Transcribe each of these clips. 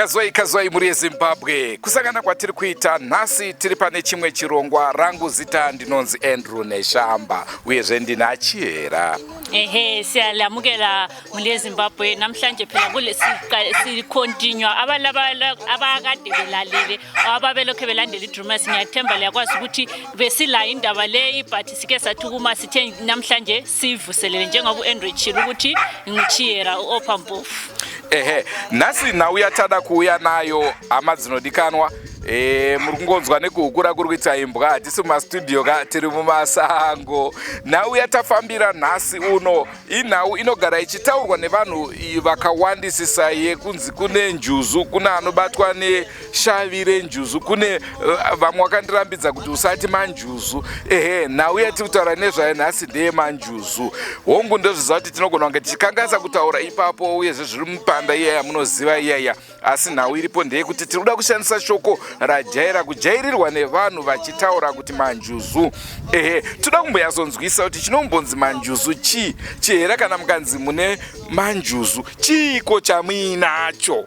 Kazwai kazwai mhuri yeZimbabwe, kusangana kwatiri kuita nhasi tiri pane chimwe chirongwa. Rangu zita ndinonzi Andrew Neshamba uyezve ndina Chihera. Ehe, siyalamukela mhuri yeZimbabwe. Namhlanje phela kule sicontinue abalaba abakade belalele ababelokhe belandela iDrumas, ngiyathemba liyakwazi ukuthi besilayo indaba leyi, but sike sathi ukuma sithe namhlanje sivuselele njengoba u-Andrew etshilo ukuthi nguChihera u-Opa Mpofu. Ehe, nhasi nhau yatada kuuya nayo, hama dzinodikanwa, muri kungonzwa nekuhukura kuri kuita imbwa. Hatisi mumastudio ka, tiri mumasango. Nhau yatafambira nhasi uno inhau inogara ichitaurwa nevanhu vakawandisisa, yekunzi kune njuzu, kune anobatwa neshavi renjuzu, kune vamwe vakandirambidza kuti usati manjuzu. Ehe, nhau yatiri kutaura nezvayo nhasi ndeyemanjuzu. Hongu, ndozviziva kuti tinogona kunge tichikanganisa kutaura ipapo, uyezve zviri mupanda iya yamunoziva iyaya, asi nhau iripo ndeyekuti tiri kuda kushandisa shoko rajaira kujairirwa nevanhu vachitaura kuti manjuzu. Ehe, toda kumboyazonzwisa kuti chinombonzi manjuzu chii. Chihera, kana mukanzi mune manjuzu, chiiko chamuinacho?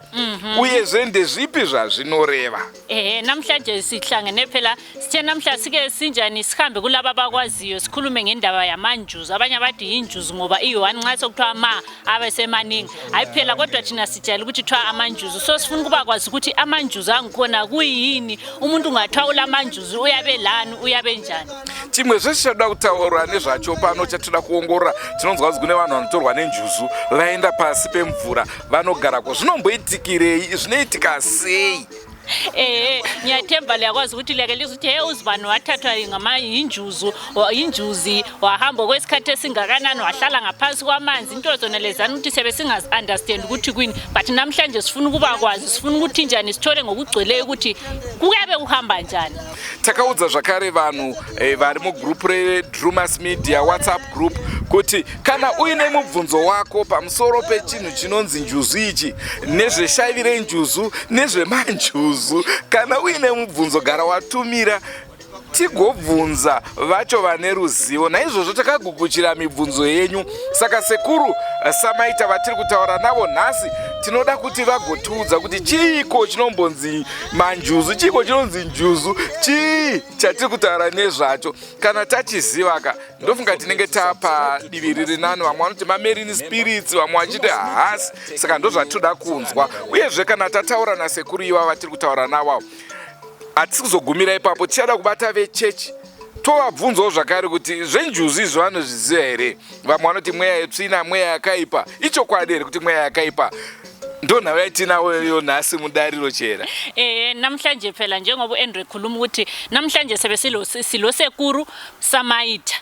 Uyezve ndezvipi zvazvinoreva? Ehe, namhlanje sihlangene phela, sithe namhla sike sinjani, sihambe kulaba abakwaziyo, sikhulume ngendaba yamanjuzu. Abanye abathi yinjuzu ngoba iyi-one, nxa sokuthiwa ma abe semaningi, hayi phela, kodwa thina sijayele ukuthi kuthiwa amanjuzu. So sifuna ukuba kwazi ukuthi amanjuzu angikhona kuyini, umuntu ungathiwa ulamanjuzu uyabe lani, uyabe njani? Chimwe zvese chatoda kutaura nezvacho pano, chatoda kuongorora, tinonzwa kunzi kune vanhu vanotorwa nenjuzu vaenda pasi pemvura, vanogarako. Zvinomboitikirei? Zvinoitika sei? Ehe, ngiyathemba liyakwazi ukuthi liyake lizwe ukuthi, hey, uzibani wathathwa yinjuzu, yinjuzi, wahamba kwesikhathi esingakanani, wahlala ngaphansi kwamanzi, into zona lezana ukuthi siyabe singazi-understand ukuthi kwini. But namhlanje sifuna ukuba kwazi, sifuna ukuthi njani sithole ngokugcweleyo ukuthi kuyabe kuhamba njani. Takaudza zvakare vanhu vari mugroup reDrumas Media WhatsApp group kuti kana uine mubvunzo wako pamusoro pechinhu chinonzi njuzu ichi, nezveshavi renjuzu, nezvemanjuzu, kana uine mubvunzo gara watumira tigobvunza vacho vane ruzivo. Naizvozvo takagukuchira mibvunzo yenyu. Saka sekuru Samaita vatiri kutaura navo nhasi, tinoda kuti vagotiudza kuti chiiko chinombonzi manjuzu, chiiko chinonzi njuzu, chii chatiri kutaura nezvacho. Kana tachizivaka, ndofunga tinenge tapa divi riri nani. Vamwe vanoti mamarine spirits, vamwe vachiti haasi. Saka ndozvatinoda kunzwa. Uyezve kana tataura nasekuru iva vatiri kutaura navo, hatisi kuzogumira ipapo, tichada kubata vechechi tovabvunzawo zvakare kuti zvenjuzu izvi vanozviziva here. Vamwe vanoti mweya yetsvina, mweya yakaipa. Ichokwadi here kuti mweya yakaipa? Ndo nhau yatinayo nhasi mudariro, Chera. Ehe, namhlanje phela njengoba u-Andrew ekhuluma ukuthi namhlanje sebe silosekuru Samaita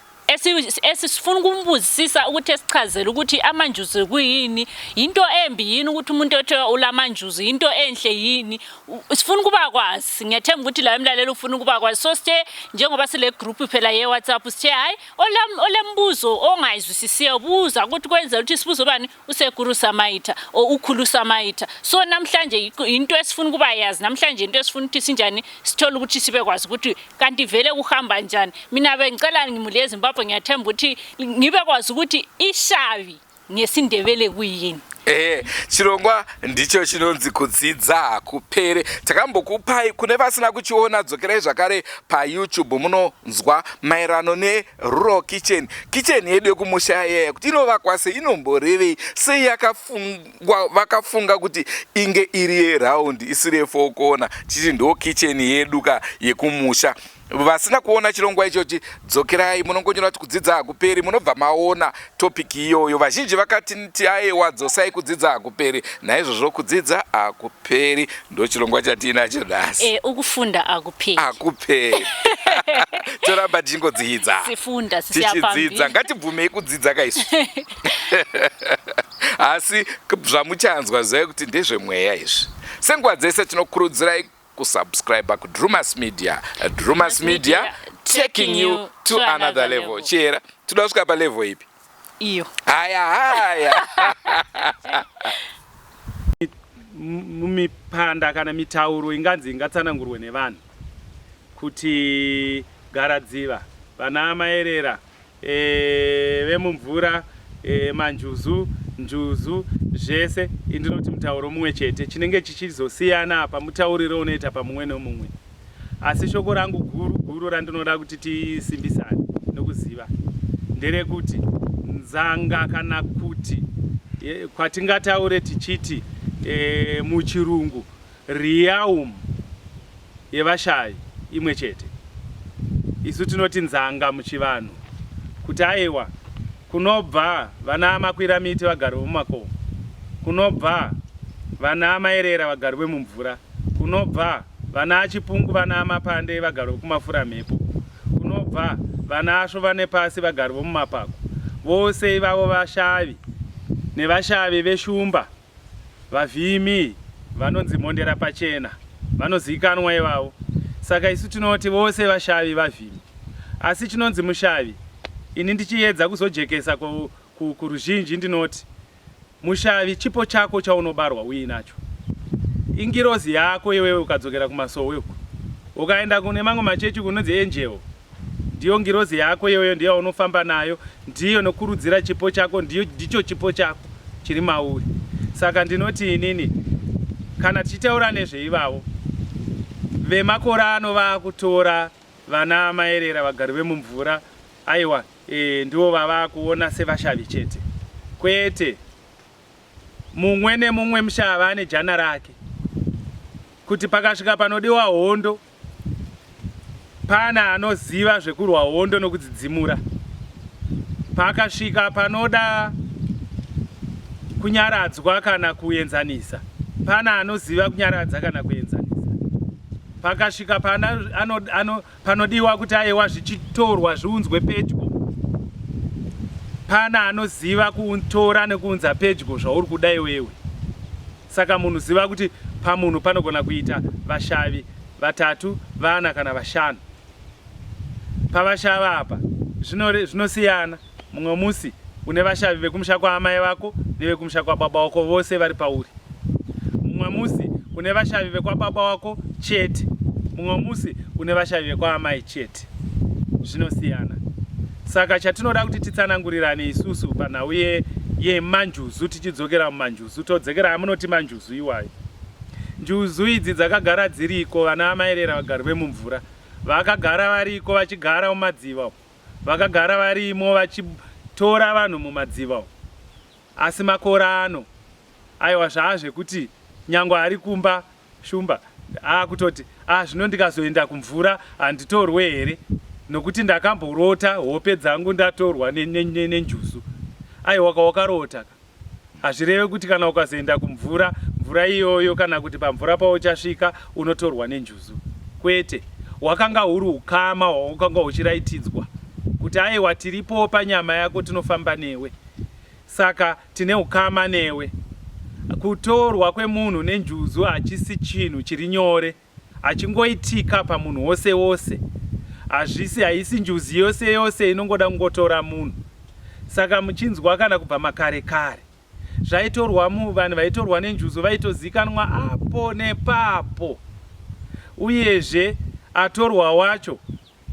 esifuna ukumbuzisisa ukuthi esichazele ukuthi amanjuzu kuyini, into embi yini ukuthi umuntu othiwa ulamanjuzu, into enhle yini. Sifuna ukuba kwazi. Ngiyathemba ukuthi la emlaleli ufuna ukuba kwazi. So sithe njengoba sile group phela ye-WhatsApp, sithe hhayi, olembuzo ongayizwisisiyo buza, ukuthi kwenzela ukuthi sibuze ubani, usekuru Samaita or ukhulu Samaita. So namhlanje into esifuna ukuba yazi namhlanje, into esifuna ukuthi sinjani sithole ukuthi sibe kwazi ukuthi kanti vele kuhamba njani. Mina bengicela ngimuli eZimbabwe, ngiyathemba ukuthi ngibe kwazi ukuthi ishavi ngesiNdebele kuyini. Ehe, chirongwa ndicho chinonzi Kudzidza Hakupere. Takambokupai, kune vasina kuchiona dzokerai zvakare paYouTube munonzwa maererano nerural kitchen, kitchen yedu yekumusha iyaya, kuti inovakwa sei, inomborevei, sei yakafungwa, vakafunga kuti inge iri yeround isiri yefour corner, tichiti ndo kitchen yedu ka yekumusha. Vasina kuona chirongwa ichochi, dzokerai munongonyora kuti Kudzidza Hakuperi, munobva maona topic iyoyo. Vazhinji vakati aiwa, dzosai Kudzidza Hakuperi. Naizvozvo Kudzidza Hakuperi ndo chirongwa chatiinacho nhasi. Ukufunda akupheli. Hakuperi, toramba tichingodzidza. Sifunda. Tichidzidza. Ngatibvumei kudzidza kaisu, asi zvamuchanzwa zivai kuti ndezvemweya izvi. Senguva dzese tinokurudzirai kusubscribe kuDrumas Media. Drumas Media, taking you to another level. Chera, toda kusvika palevel ipi? Iyo. Haya haya. Mumipanda kana mitauro inganzi ingatsanangurwe nevanhu kuti garadziva, vana maerera, vemumvura, manjuzu, njuzu. Zvese indinoti mutauro mumwe chete, chinenge chichizosiyana apa mutauriro unoita pamumwe nomumwe. Asi shoko rangu guru guru randinoda kuti tisimbisane nokuziva nderekuti nzanga kana kuti kwatingataure tichiti e, muchirungu realm yevashayi imwe chete. Isu tinoti nzanga muchivanhu kuti aiwa kunobva vana makwiramiti vagari vomumakomo, kunobva vana maerera vagari vemumvura, kunobva vana achipungu vana amapande vagari vokumafuramhepo, kunobva vana asvova nepasi vagari vomumapako. Vose ivavo vashavi nevashavi veshumba Vavhimi vanonzi mhondera pachena vanoziikanwa ivavo. Saka isu tinoti vose vashavi vavhimi. Asi chinonzi mushavi ini ndichiedza kuzojekesa kuruzhinji ndinoti mushavi chipo chako chaunobarwa uinacho. Ingirozi yako iwewe ukadzokera kumasowe uko. Ukaenda kune mamwe machechi kunonzi angel. Ndiyo ngirozi yako iyoyo ndiyo yaunofamba nayo, ndiyo inokurudzira chipo chako, ndiyo ndicho chipo chako chiri mauri. Saka ndinoti inini kana tichitaura nezveivavo vemakore ano vakutora vana maerera vagari vemumvura, aiwa e, ndivo vavakuona sevashavi chete. Kwete, mumwe nemumwe mushava ane jana rake kuti pakasvika panodiwa hondo Pana anoziva zvekurwa hondo nokudzidzimura. Pakasvika panoda kunyaradzwa kana kuenzanisa, pana anoziva kunyaradza kana kuenzanisa. Pakasvika pana ano, ano, panodiwa kuti aiwa zvichitorwa zviunzwe pedyo, pana anoziva kutora nekuunza pedyo zvauri kuda iwewe. Saka munhu ziva kuti pamunhu panogona kuita vashavi vatatu, vana kana vashanu. Pavashava apa zvinosiyana. Mumwe musi une vashavi vekumusha kwaamai vako nevekumusha kwababa wako vose vari pauri. Mumwe musi une vashavi vekwababa wako chete. Mumwe musi une vashavi vekwaamai chete. Zvinosiyana. Saka chatinoda kuti titsanangurirane isusu panhau yemanjuzu tichidzokera mumanjuzu Zutodzekera amunoti manjuzu iwayo. Njuzu idzi dzakagara dziriko vana amaerera vagari vemumvura. Vakagara variko vachigara mumadziva umu. Vakagara varimo vachitora vanhu mumadziva umu. Asi makore ano aiwa zvaazvekuti nyangwe ari kumba Shumba akutoti ah zvino ndikazoenda kumvura handitorwe here nokuti ndakamborota hope dzangu ndatorwa nenjuzu. Aiwa ka wakarota ka. Hazvireve kuti kana ukazoenda kumvura, mvura iyoyo kana kuti pamvura pauchasvika unotorwa nenjuzu. Kwete. Hwakanga huri ukama hwawakanga uchiraitidzwa kuti aiwa tiripowo panyama yako tinofamba newe. Saka tine ukama newe. Kutorwa kwemunhu nenjuzu hachisi chinhu chiri nyore. Hachingoitika pamunhu wose wose. Hazvisi haisi njuzi yose yose inongoda kungotora munhu. Saka muchinzwa kana kubva makare kare zvaitorwa mu vanhu vaitorwa nenjuzu vaitozikanwa apo nepapo. Uyezve atorwa wacho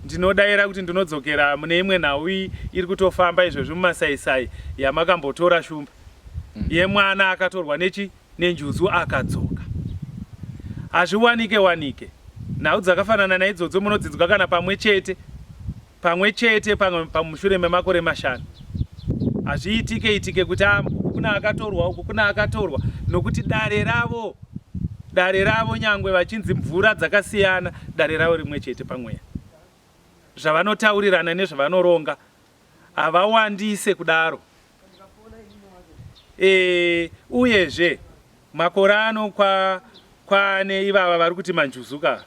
ndinodaira kuti ndinodzokera mune imwe nhau iri kutofamba izvozvi mumasaisai yamakambotora shumba yemwana akatorwa nechi nenjuzu akadzoka. Hazviwanike wanike. Nhau dzakafanana naidzodzo munodzinzwa kana pamwe chete pamwe chete pamwe pamushure memakore mashanu. Hazviitike itike kuti ah, uku kuna akatorwa uku kuna akatorwa nokuti dare ravo dare ravo nyangwe vachinzi mvura dzakasiyana dare ravo rimwe chete pamweya. Zvavanotaurirana nezvavanoronga havawandise kudaro. E, uyezve makore ano kwa kwane ivava vari kuti manjuzu ka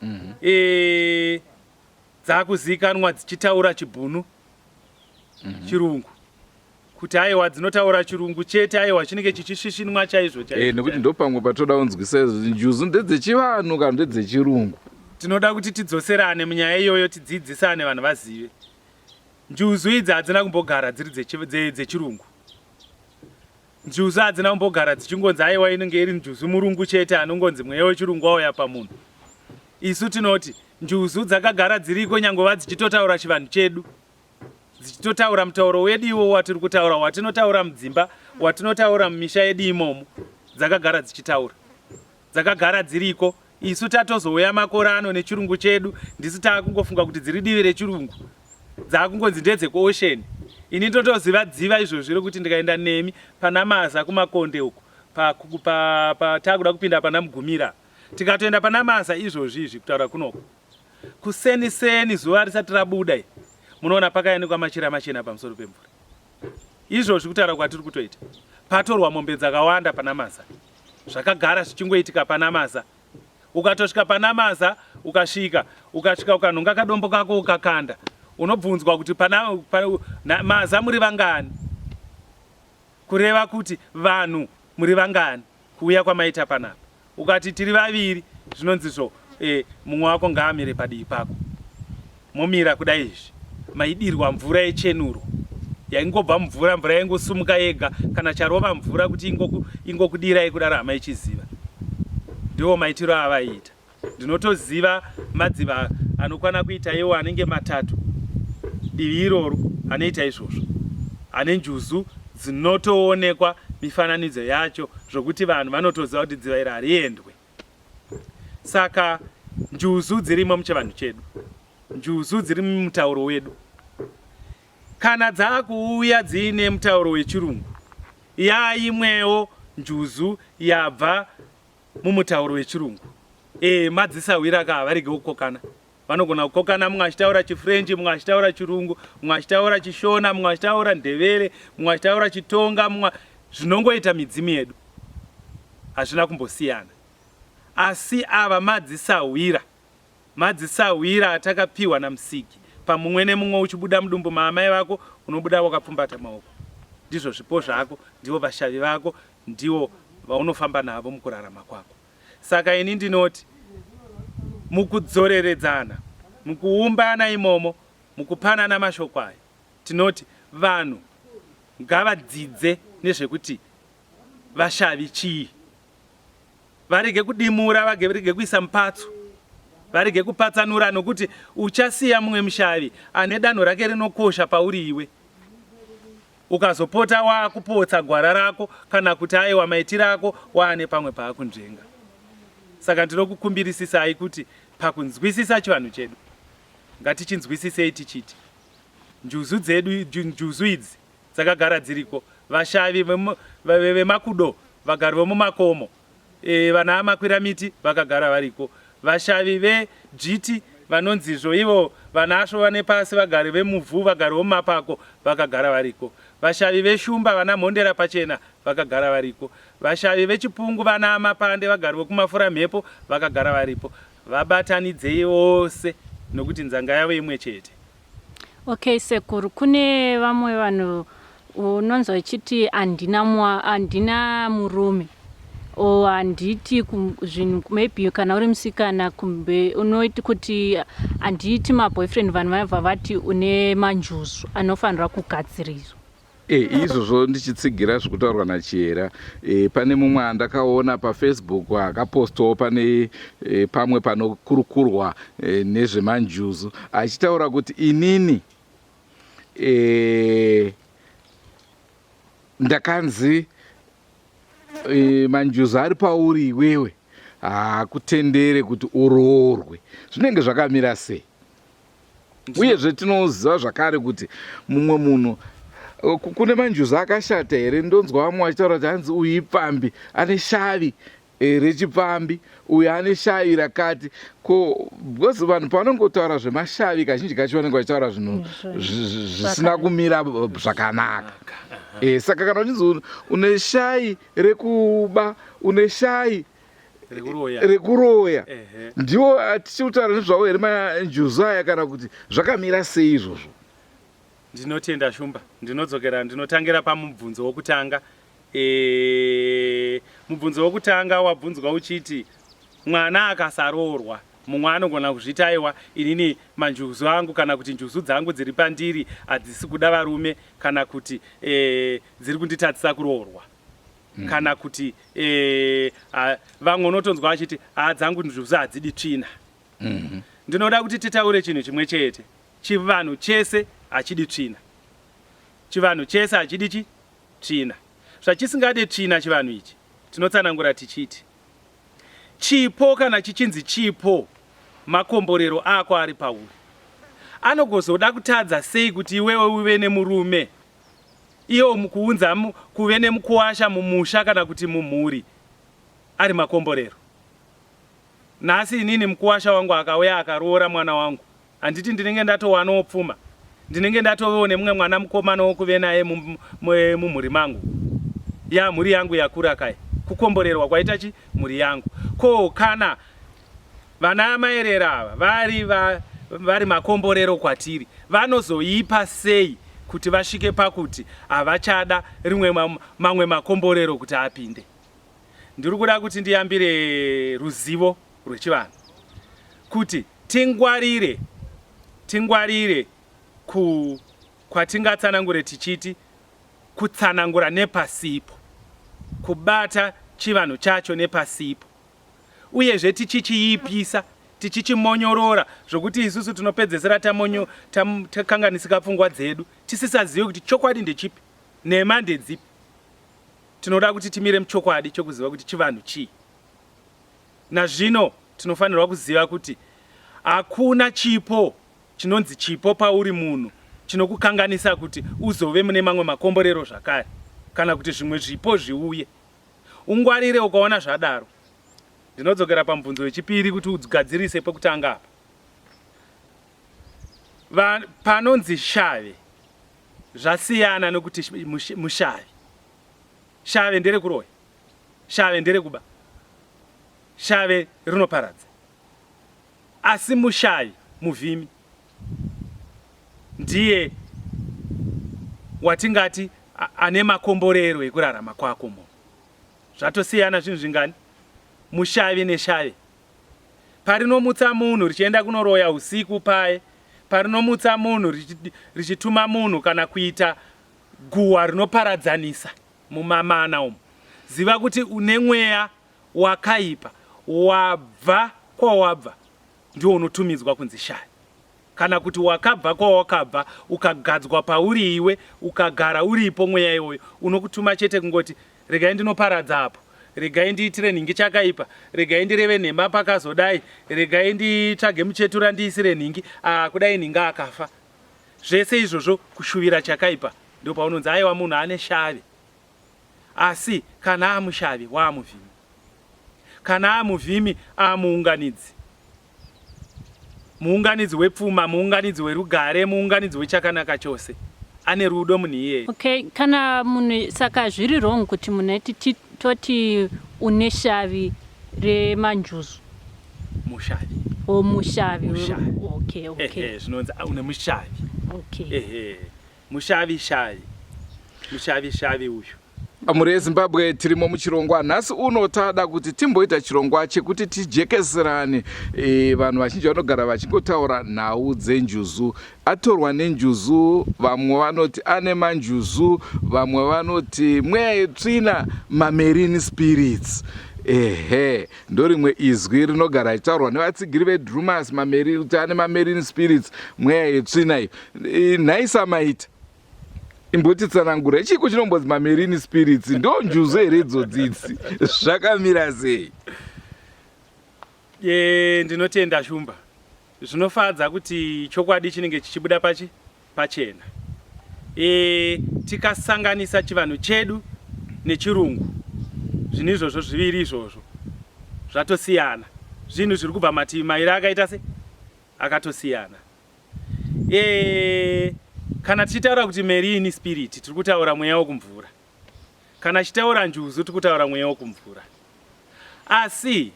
mm -hmm. e, dzakuzikanwa dzichitaura chibhunu mm -hmm. chirungu kuti aiwa dzinotaura chirungu chete aiwa chinenge chichisvisvinwa chaizvo chaizvo eh, nekuti ndopamwe patoda kunzwisa izvo njuzu ndedzechivanhu kana ndedzechirungu tinoda kuti tidzoserane munyaya iyoyo tidzidzisane vanhu vazive Njuzu idzi hadzina kumbogara dziri dzechirungu. Njuzu hadzina kumbogara dzichingonzi aiwa inenge iri njuzu murungu chete anongonzi mweya wechirungu wauya pamunhu. Isu tinoti njuzu dzakagara dziriko nyangova dzichitotaura chivanhu chedu, dzichitotaura mutauro wedu iwo watiri kutaura, watinotaura mudzimba, watinotaura mumisha yedu imomo dzakagara dzichitaura dzakagara dziriko isu tatozouya makore ano nechirungu chedu ndisu taakungofunga kuti dziri divi rechirungu dzaakungonzi ndedzekuocean ini ndotoziva dziva izvozvi rekuti ndikaenda nemi pana maza kumakonde uko takuda kupinda pana mugumira tikatoenda pana maza izvozvi izvi kutaura kunoko kuseni seni zuva risati rabuda munoona pakayanikwa machira machena pamusoro pemvura Izvozvi kutaura kwatiri kutoita patorwa mombe dzakawanda pana Maza. Zvakagara zvichingoitika pana Maza. Ukatosvika pana Maza ukasvika ukasvika ukanhonga kadombo kako ukakanda unobvunzwa kuti pana, pana na, Maza muri vangani? Kureva kuti vanhu muri vangani kuuya kwamaita panapa. Ukati tiri vaviri zvinonzi zvo e, mumwe wako ngaamire padivi pako. Momira kudai izvi. Maidirwa mvura yechenuro yaingobva mvura mvura yaingosumuka yega kana charova mvura kuti ingokudirai kudaro hama ichiziva. Ndiwo maitiro avaiita. Ndinotoziva madziva anokwana kuita iwo anenge matatu divi iroro anoita izvozvo. Ane njuzu dzinotoonekwa mifananidzo yacho zvokuti vanhu vanotoziva kuti dziva iri hariendwe. Saka njuzu dzirimo muchivanhu chedu. Njuzu dziri mumutauro wedu. Kana dzakuuya dziine mutauro wechirungu, yaimwewo njuzu yabva mumutauro wechirungu. E, madzisahwira ka havarege kukokana. Vanogona kukokana mumwe achitaura chiFrench, mumwe achitaura chirungu, mumwe achitaura chishona, mumwe achitaura ndevere, mumwe achitaura chitonga, mumwe zvinongoita midzimu yedu. Hazvina kumbosiyana. Asi ava madzisahwira Madzisahwira atakapiwa naMusiki. Pamumwe nemumwe uchibuda mudumbu maamai vako unobuda wakapfumbata maoko. Ndizvo zvipo zvako, ndivo vashavi vako, ndivo vaunofamba navo mukurarama kwako. Saka ini ndinoti mukudzoreredzana, mukuumbana imomo, mukupanana mashoko aya, tinoti vanhu ngavadzidze nezvekuti vashavi chii. Varege kudimura, varege kuisa mupatso, varege kupatsanura, nokuti uchasiya mumwe mushavi ane danho rake rinokosha pauri iwe. Ukazopota waakupotsa gwara rako kana kuti aiwa maitiro ako waane pamwe paakunzvenga. Saka ndinokukumbirisisai kuti pakunzwisisa chivanhu chedu ngatichinzwisisei tichiti njuzu dzedu njuzu idzi dzakagara dziriko vashavi vemakudo vagari vomumakomo e, vana amakwiramiti vakagara variko vashavi vedzviti vanonzizvo ivo vanasvo vane pasi vagari vemuvhu vagari vomumapako vakagara variko vashavi veshumba vana mhondera pachena vakagara variko vashavi vechipungu vana amapande vagari vokumafura mhepo vakagara varipo vabatanidzei vose nokuti nzanga yavo imwe chete Okay sekuru, kune vamwe vanhu unonzwa vachiti handina mwa handina murume or handiti zvinhu maybe kana uri musikana kumbe unoiti kuti handiiti maboyfriend vanhu vanobva vati une manjuzu anofanira kugadziriswa. E, izvozvo ndichitsigira zvikutaurwa nachihera e, pane mumwe andakaona pafacebook akapostawo pane e, pamwe panokurukurwa e, nezvemanjuzu achitaura kuti inini e, ndakanzi e, manjuzu ari pauri iwewe haakutendere kuti uroorwe zvinenge zvakamira sei Uyezve tinoziva zvakare kuti mumwe munhu eh, kune manjuzu akashata here ndonzwa vamwe vachitaura kuti hanzi uyu ipfambi ane shavi eh, rechipfambi uyu ane shavi rakati ko because vanhu pavanongotaura zvemashavi kazhinji kacho vanenge vachitaura zvinhu zvisina kumira zvakanaka eh, saka kana uchinzi une shayi rekuba une shayi rekuroya ndiwo tichiri kutaura nezvavo here manjuzu aya kana kuti zvakamira sei izvozvo ndinotenda shumba ndinodzokera ndinotangira pamubvunzo wokutanga e, mubvunzo wokutanga wabvunzwa uchiti mwana akasaroorwa mumwe anogona kuzviti aiwa inini manjuzu angu kana kuti njuzu dzangu dziri pandiri hadzisi kuda varume kana kuti e, dziri kunditadzisa kuroorwa mm. kana kuti e, vamwe unotonzwa vachiti haa dzangu njuzu hadzidi tsvina mm -hmm. ndinoda kuti titaure chinhu chimwe chete chivanhu chese hachidi tsvina chivanhu chese hachidi chi tsvina. Zvachisingade tsvina chivanhu ichi, tinotsanangura tichiti chipo kana chichinzi chipo makomborero ako ari pauri. Anogozoda kutadza sei kuti iwewe uve nemurume iwo mukuunza kuve nemukuwasha mumusha kana kuti mumhuri ari makomborero? Nhasi inini mukuwasha wangu akauya akaroora mwana wangu handiti ndinenge ndatowanawo pfuma ndinenge ndatovewo nemumwe mwana mukomana wokuve naye mumhuri mangu ya mhuri yangu yakura kai kukomborerwa kwaita chi mhuri yangu ko kana vana amaerera ava vari va, vari makomborero kwatiri vanozoipa sei kuti vasvike pakuti havachada rimwe mamwe makomborero kuti apinde Ndiri kuda kuti ndiyambire ruzivo rwechivanhu kuti tingwarire tingwarire ku kwatingatsanangure tichiti kutsanangura nepasipo kubata chivanhu chacho nepasipo uyezve tichichiipisa tichichimonyorora zvokuti isusu tinopedzesera tamonyo tam, takanganisika pfungwa dzedu tisisazive kuti chokwadi ndechipi nhema ndedzipi Tinoda kuti timire muchokwadi chokuziva kuti chivanhu chii. Nazvino tinofanirwa kuziva kuti hakuna chipo chinonzi chipo pauri munhu chinokukanganisa kuti uzove mune mamwe makomborero zvakare kana kuti zvimwe zvipo zviuye. Ungwarire ukaona zvadaro. Ndinodzokera pamubvunzo wechipiri kuti ugadzirise pekutanga apa. Va, panonzi shave Zvasiyana nokuti mushavi. Shave nderekuroya. Shave nderekuba. Shave rinoparadza. Asi mushavi muvhimi ndiye watingati ane makomborero ekurarama kwako munhu. Zvatosiyana zvinhu zvingani? Mushavi neshave. Parinomutsa munhu richienda kunoroya usiku paye, parinomutsa munhu richituma munhu kana kuita guhwa rinoparadzanisa mumamana umu, ziva kuti une mweya wakaipa wabva kwawabva ndiwo unotumidzwa kunzi shavi. Kana kuti wakabva kwawakabva ukagadzwa pauri iwe ukagara uripo mweya iwoyo unokutuma chete kungoti regai ndinoparadza apo regai ndiitire nhingi chakaipa regai ndireve nhema pakazodai regai nditsvage muchetura ndiisire nhingi ah, kudai nhingi akafa zvese izvozvo kushuvira chakaipa ndopaunonzi aiwa munhu ane shavi asi kana amushavi waamuvhimi kana amuvhimi amuunganidzi Muunganidzi wepfuma, muunganidzi werugare, muunganidzi wechakanaka chose. Ane rudo munhu iyeye. Okay, kana munhu saka zviri wrong kuti munhu ati toti une shavi remanjuzu. Mushavi. Oh, mushavi. Mushavi. Okay, okay. Ehe, zvinonzi ah, une mushavi. Okay. Ehe. Mushavi shavi. Mushavi shavi uyu. Mhuri yeZimbabwe tirimo muchirongwa nhasi uno tada kuti timboita chirongwa chekuti tijekeserane e, vanhu vazhinji vanogara vachingotaura nhau dzenjuzu atorwa nenjuzu vamwe vanoti ane manjuzu vamwe vanoti mweya yetsvina mamarine spirits ehe ndorimwe izwi rinogara richitaurwa nevatsigiri vedrumas kuti ane mamarine spirits mweya yetsvina iyo e, nhai samaita imbotitsanangura chiiko chinombonzi mamarine spirits ndo njuzu here idzodzi idzi zvakamira sei e, ndinotenda shumba zvinofadza kuti chokwadi chinenge chichibuda pachi pachena e, tikasanganisa chivanhu chedu nechirungu zvinhu izvozvo zviviri izvozvo zvatosiyana zvinhu zviri kubva mativi mairi akaita se akatosiyana E, kana tichitaura kuti marine spirit tiri kutaura mweya wokumvura. Kana tichitaura njuzu tiri kutaura mweya wokumvura. Asi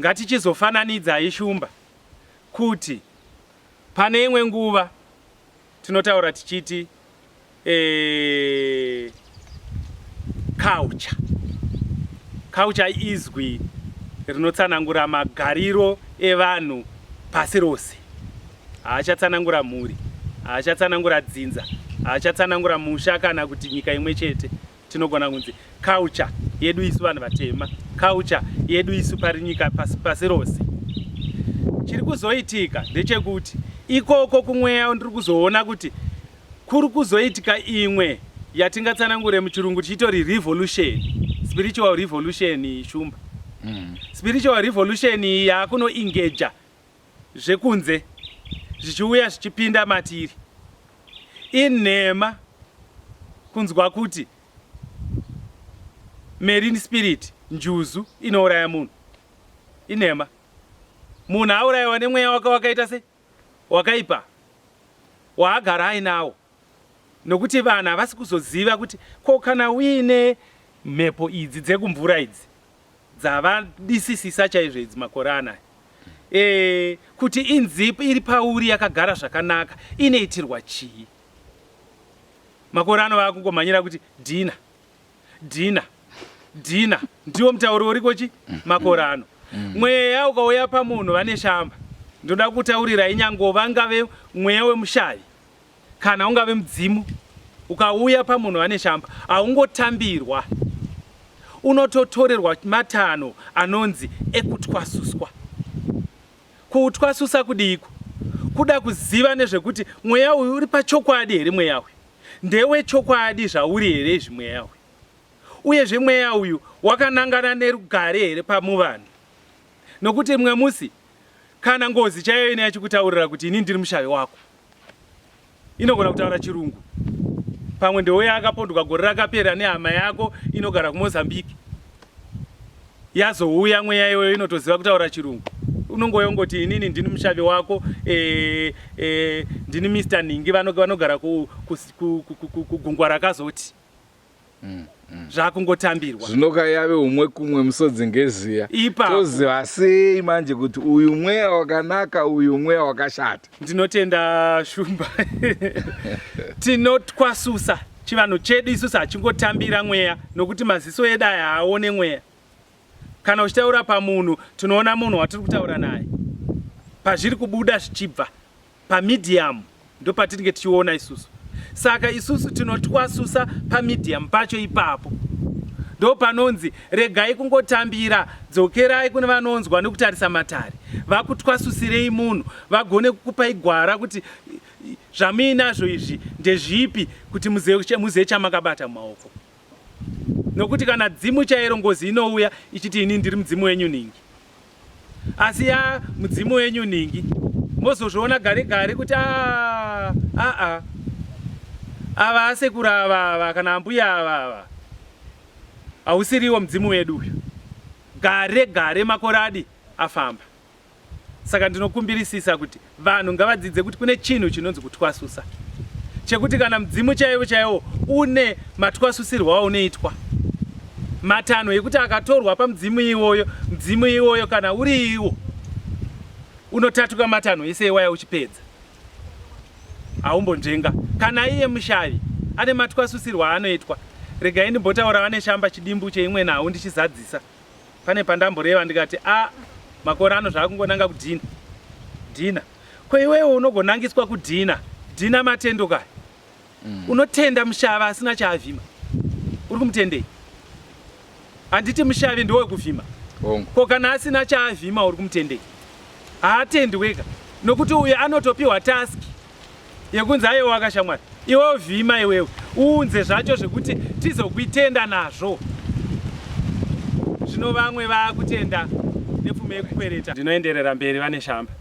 ngatichizofananidzai shumba kuti pane imwe nguva tinotaura tichiti e, culture. Culture izwi rinotsanangura magariro evanhu pasi rose. Haachatsanangura mhuri, haachatsanangura dzinza, haachatsanangura musha kana kuti nyika imwe chete. Tinogona kunzi culture yedu isu vanhu vatema, culture yedu isu pari nyika pasi, pasi rose. Chiri kuzoitika ndechekuti ikoko kumweya ndiri kuzoona kuti kuri kuzoitika imwe Yatingatsanangure muchirungu tichitori revolution, spiritual revolution Shumba. Spiritual revolution iyi yakunoengager zvekunze zvichiuya zvichipinda matiri. Inhema kunzwa kuti marine spirit njuzu inouraya munhu. Inhema. Munhu aurayiwa nemweya wake wakaita sei? Wakaipa. Waagara ainawo. Nokuti vanhu havasi kuzoziva kuti ko kana uine mhepo idzi dzekumvura idzi dzavadisisisa chaizvo idzi makore anaya e, kuti inzi iri pauri yakagara zvakanaka inoitirwa chii? Makore ano vakungomhanyira kuti dhina dhina dhina, ndiwo mutauro uriko chi makore ano. Mweya ukauya pamunhu vane shamba, ndoda kutaurirai nyangova ngave mweya wemushavi kana ungave mudzimu ukauya pamunhu vane shamba haungotambirwa, unototorerwa matanho anonzi ekutwasuswa. Kuutwasusa kudiiko? Kuda kuziva nezvekuti mweya uyu uri pachokwadi here, mweya uyu ndewechokwadi zvauri here izvi mweya uyu, uyezve mweya uyu wakanangana nerugare here pamuvanhu. Nokuti mumwe musi kana ngozi chaiyo ine yachikutaurira kuti ini ndiri mushavi wako, inogona kutaura chirungu, pamwe ndeuya akapondwa gore rakapera nehama yako inogara kuMozambique, yazouya mweya iyoyo inotoziva kutaura chirungu, unongouya ungoti inini ndini mushavi wako, ndini Mr Ningi vanogara kugungwa rakazoti zvakungotambirwa. Zvinoka yave umwe kumwe musodzi ngeziya. Ipapo. Toziva sei manje kuti uyu mweya wakanaka, uyu mweya wakashata? Ndinotenda Shumba. Tinotwasusa chivanhu chedu isusu hachingotambira mweya, nokuti maziso edu aya haaone mweya. Kana uchitaura pamunhu tinoona munhu watiri kutaura naye, pazviri kubuda zvichibva pamedium ndopatinenge tichiona isusu. Saka isusu tinotwasusa pamedium pacho ipapo, ndo panonzi regai kungotambira, dzokerai kune vanonzwa nekutarisa matare, vakutwasusirei munhu, vagone kukupai gwara kuti zvamuinazvo izvi ndezvipi, kuti muzive chamakabata mumaoko. Nokuti kana dzimu chairo ngozi inouya ichiti ini ndiri mudzimu wenyu nhingi, asi ya mudzimu wenyu nhingi mozozviona gare gare kuti aa aa ava asekuru ava ava kana ambuya ava ava hausiriwo mudzimu wedu uyu. Gare gare makore adi afamba. Saka ndinokumbirisisa kuti vanhu ngavadzidze kuti kune chinhu chinonzi kutwasusa, chekuti kana mudzimu chaiwo chaiwo une matwasusirwo aunoitwa, matanho ekuti akatorwa pamudzimu iwoyo, mudzimu iwoyo kana uri iwo unotatuka matanho ese iwaya uchipedza haumbonzvenga. Kana iye mushavi ane matwasusirwo aanoitwa. Regai ndimbotaura vane shamba chidimbu cheimwe nhau ndichizadzisa. Pane pandamboreva ndikati a makore ano zvaakungonanga kudhina dhina. Ko iwewe unogonangiswa kudhina dhina matendo kaya? Unotenda mushava asina chaavhima, uri kumutendei? Handiti mushavi ndowekuvhima? Ko kana asina chaavhima uri kumutendei? Haatendi wega, nokuti uyu anotopiwa task yekunzi aiwa wakashamwari iwewe vhima, iwewe uunze zvacho zvekuti tizokuitenda nazvo. Zvino vamwe vaakutenda nepfuma yekukwereta. Ndinoenderera mberi vane shamba.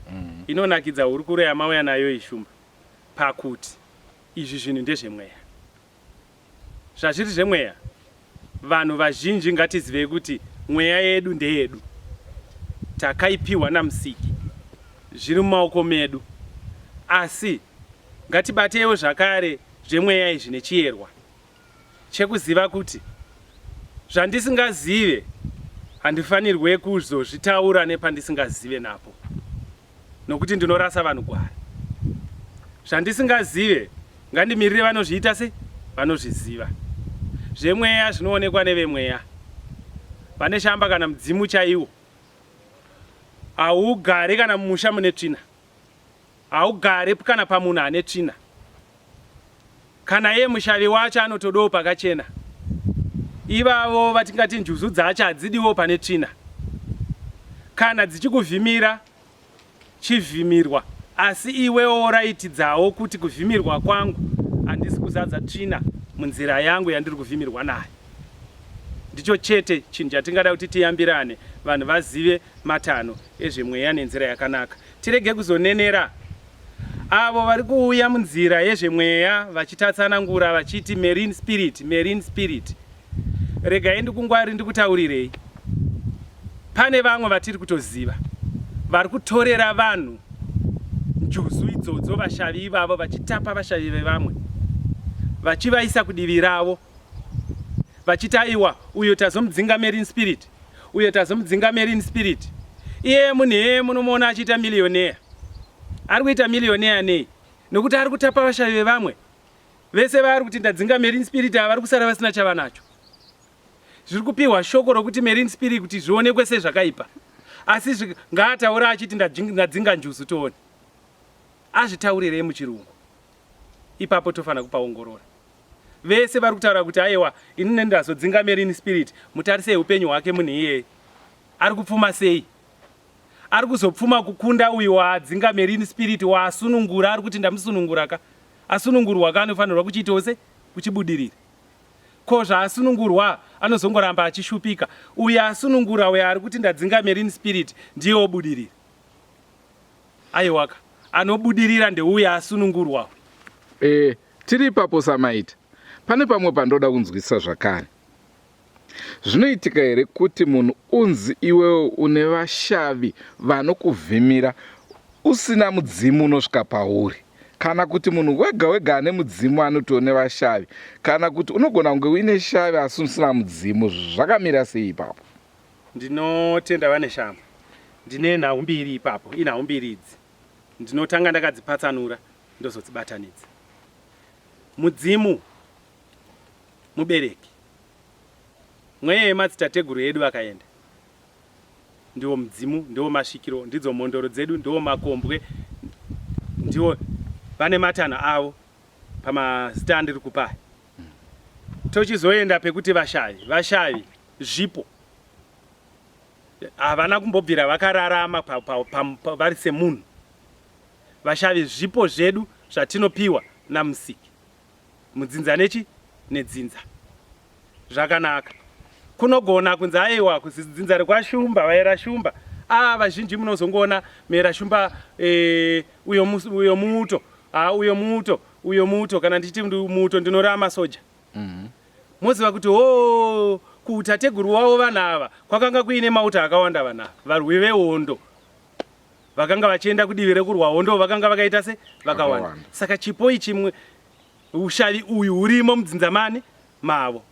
Inonakidza hurukuro yamauya nayo iyi Shumba, pakuti izvi zvinhu ndezvemweya. Zvazviri zvemweya, vanhu vazhinji ngatizivei kuti mweya yedu ndeyedu, takaipiwa naMusiki, zviri mumaoko medu. Asi ngatibateiwo zvakare zvemweya izvi nechiyerwa chekuziva kuti zvandisingazive handifanirwe kuzozvitaura nepandisingazive napo, nokuti ndinorasa vanhu gwara. Zvandisingazive ngandimirire vanozviita se vanozviziva. Zvemweya zvinoonekwa nevemweya. Vane shamba kana mudzimu chaiwo haugare kana mumusha mune tsvina, haugare kana pamunhu ane tsvina. Kana iye mushavi wacho anotodawo pakachena. Ivavo vatingati njuzu dzacho hadzidiwo pane tsvina. Kana dzichikuvhimira chivhimirwa, asi iwewo raitidzawo kuti kuvhimirwa kwangu handisi kuzadza tsvina munzira yangu yandiri kuvhimirwa nayo. Ndicho chete chinhu chatingada kuti tiyambirane, vanhu vazive matanho ezvemweya nenzira yakanaka. Tirege kuzonenera avo vari kuuya munzira yezvemweya vachitatsanangura vachiti marine spirit, marine spirit. Regai ndikungwari ndikutaurirei. Pane vamwe vatiri kutoziva vari kutorera vanhu njuzu idzodzo, vashavi ivavo, vachitapa vashavi vevamwe vachivaisa kudivi ravo vachiti aiwa uyo tazomudzinga marine spirit, uyo tazomudzinga marine spirit. Iye munhu iyeye munomuona achiita millionaire. Ari kuita millionaire nei? Nokuti ari kutapa vashavi vevamwe vese vaari kuti ndadzinga marine spirit ava vari kusara vasina chavanacho. Zviri kupiwa shoko rokuti marine spirit kuti zvionekwe sezvakaipa, asi ngaataura achiti ndadzinga njuzu tione. Azvitaurirei muchirungu? Ipapo tofanira kupaongorora. Vese vari kutaura kuti aiwa ini ndazodzinga marine spirit, mutarisei upenyu hwake munhu iyeye. Ari kupfuma sei? Ari kuzopfuma kukunda uyu waadzinga marine spirit waasunungura, ari kuti ndamusunungura ka. Asunungurwa ka anofanirwa kuchiitawo se kuchibudirira. Ko zvaasunungurwa anozongoramba achishupika. Uyu asunungura uyo ari kuti ndadzinga marine spirit ndiye obudirira. Aiwaka, anobudirira ndeuya asunungurwa uyu. Eh, tiri ipapo Samaita. Pane pamwe pandoda kunzwisisa zvakare. Zvinoitika here kuti munhu unzi iwewe une vashavi vanokuvhimira usina mudzimu unosvika pauri? Kana kuti munhu wega wega ane mudzimu anoti une vashavi? Kana kuti unogona kunge uine shavi asi usina mudzimu? Zvakamira sei ipapo? Ndinotenda vaNeshamba. Ndine nhau mbiri ipapo, inhau mbiri idzi. Ndinotanga ndakadzipatsanura ndozodzibatanidza. Mudzimu mubereki. Mweya yemadzitateguru edu vakaenda ndiwo mudzimu, ndiwo masvikiro, ndidzo mhondoro dzedu, ndiwo makombwe, ndiwo vane matanho avo pamazita andiri kupa aya. Tochizoenda pekuti vashavi, vashavi zvipo havana kumbobvira vakararama vari semunhu. Vashavi zvipo zvedu zvatinopiwa naMusiki. Mudzinza nechi nedzinza. Zvakanaka. Kunogona kunzi aiwa kudzinza rekwaShumba, vaera Shumba. Ah, vazhinji munozongoona mera Shumba eh, uyo, uyo muuto. Ah, uyo muuto, uyo muuto. Kana ndichiti muuto ndinoreva masoja. Mm -hmm. Moziva kuti hoo kuutateguru wavo vanhu ava kwakanga kuine mauto akawanda vanhu ava, varwi vehondo vakanga vachienda kudivi rekurwa hondo vakanga vakaita se vakawanda. Saka chipo ichi ushavi uyu hurimo mudzinza mani mavo.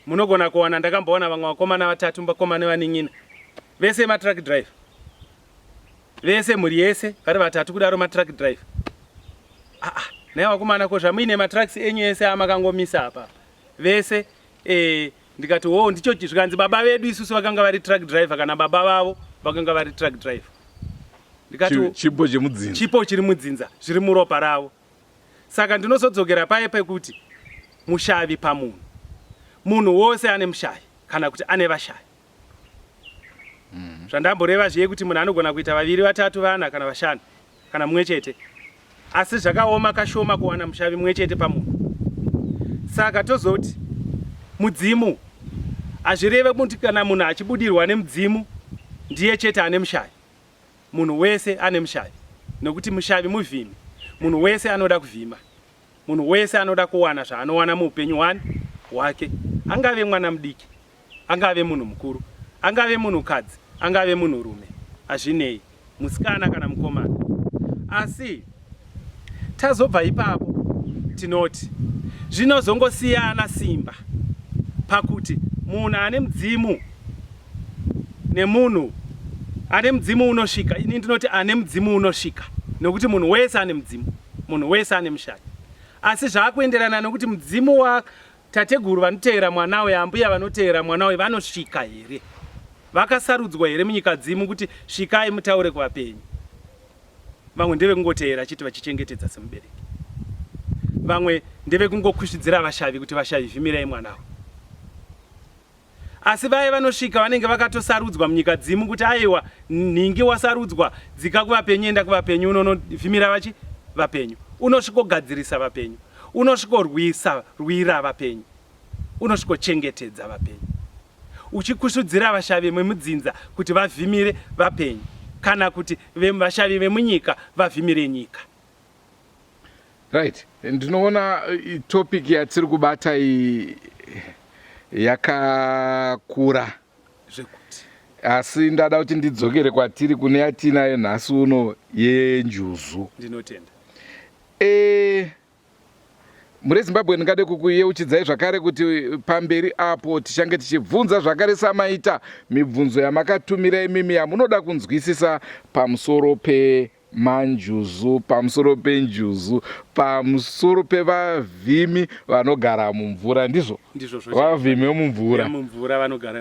Munogona kuwana ndakamboona vamwe vakomana vatatu vakoma nevanin'ina vese matruck driver vese mhuri yese vari vatatu kudaro matruck driver. Ah, ah, naye vakomana ko zvamuine matrucks enyu ese amakangomisa apa vese eh, ndikati wo ndicho zvikanzi baba vedu isusu vakanga vari truck driver kana baba vavo vakanga vari truck driver. Ndikati chipo chemudzinza, chipo chiri mudzinza zviri muropa ravo. Saka ndinozodzokera paye pekuti mushavi pamunhu, munhu wose ane mushavi kana kuti ane vashavi. Zvandamboreva zviye kuti munhu anogona kuita vaviri, vatatu, vana kana vashanu kana mumwe chete, asi zvakaoma kashoma kuwana mushavi mumwe chete pamunhu. Saka tozoti mudzimu hazvireve kuti kana munhu achibudirwa nemudzimu ndiye chete ane mushavi. Munhu wese ane mushavi nokuti mushavi muvhimi. Munhu wese anoda kuvhima. Munhu wese anoda kuwana zvaanowana muupenyu hwani hwake, angave mwana mudiki, angave munhu mukuru, angave munhukadzi, angave munhurume, hazvinei, musikana kana mukomana. Asi tazobva ipapo tinoti zvinozongosiyana simba pakuti munhu ane mudzimu nemunhu ane mudzimu unosvika. Ini ndinoti ane mudzimu unosvika nokuti munhu wese ane mudzimu, munhu wese ane mushavi, asi zvakuenderana nokuti mudzimu wa tateguru vanoteera mwana uyu, ambuya vanoteera mwana uyu vanosvika here, vakasarudzwa here munyika dzimu kuti svikai mutaure kuvapenyu. Vamwe ndevekungoteera chete vachichengetedza semubereki, vamwe ndevekungokusvidzira vashavi kuti vashavi vhimirai mwana uyu. Asi vaye vanosvika vanenge vakatosarudzwa munyika dzimu kuti aiwa nhingi wasarudzwa dzika kuvapenyu enda kuvapenyu unonovhimira vachi vapenyu unosvikogadzirisa vapenyu. Unosvikorwisa rwira vapenyu. Unosvikochengetedza vapenyu. Uchikusvudzira vashavi vemudzinza kuti vavhimire vapenyu kana kuti vashavi vemunyika vavhimire nyika. Right, ndinoona topic yatiri kubata iyi yakakura zvekuti asi ndada kuti ndidzokere kwatiri kune yatinayo nhasi uno yenjuzu. Ndinotenda. E, mure Zimbabwe ndingade kukuyeuchidzai zvakare kuti pamberi apo tichange tichibvunza zvakare samaita mibvunzo yamakatumira imimi yamunoda kunzwisisa pamusoro pe manjuzu pamusoro penjuzu pamusoro pevavhimi vanogara mumvura ndizvo vavhimi vemumvura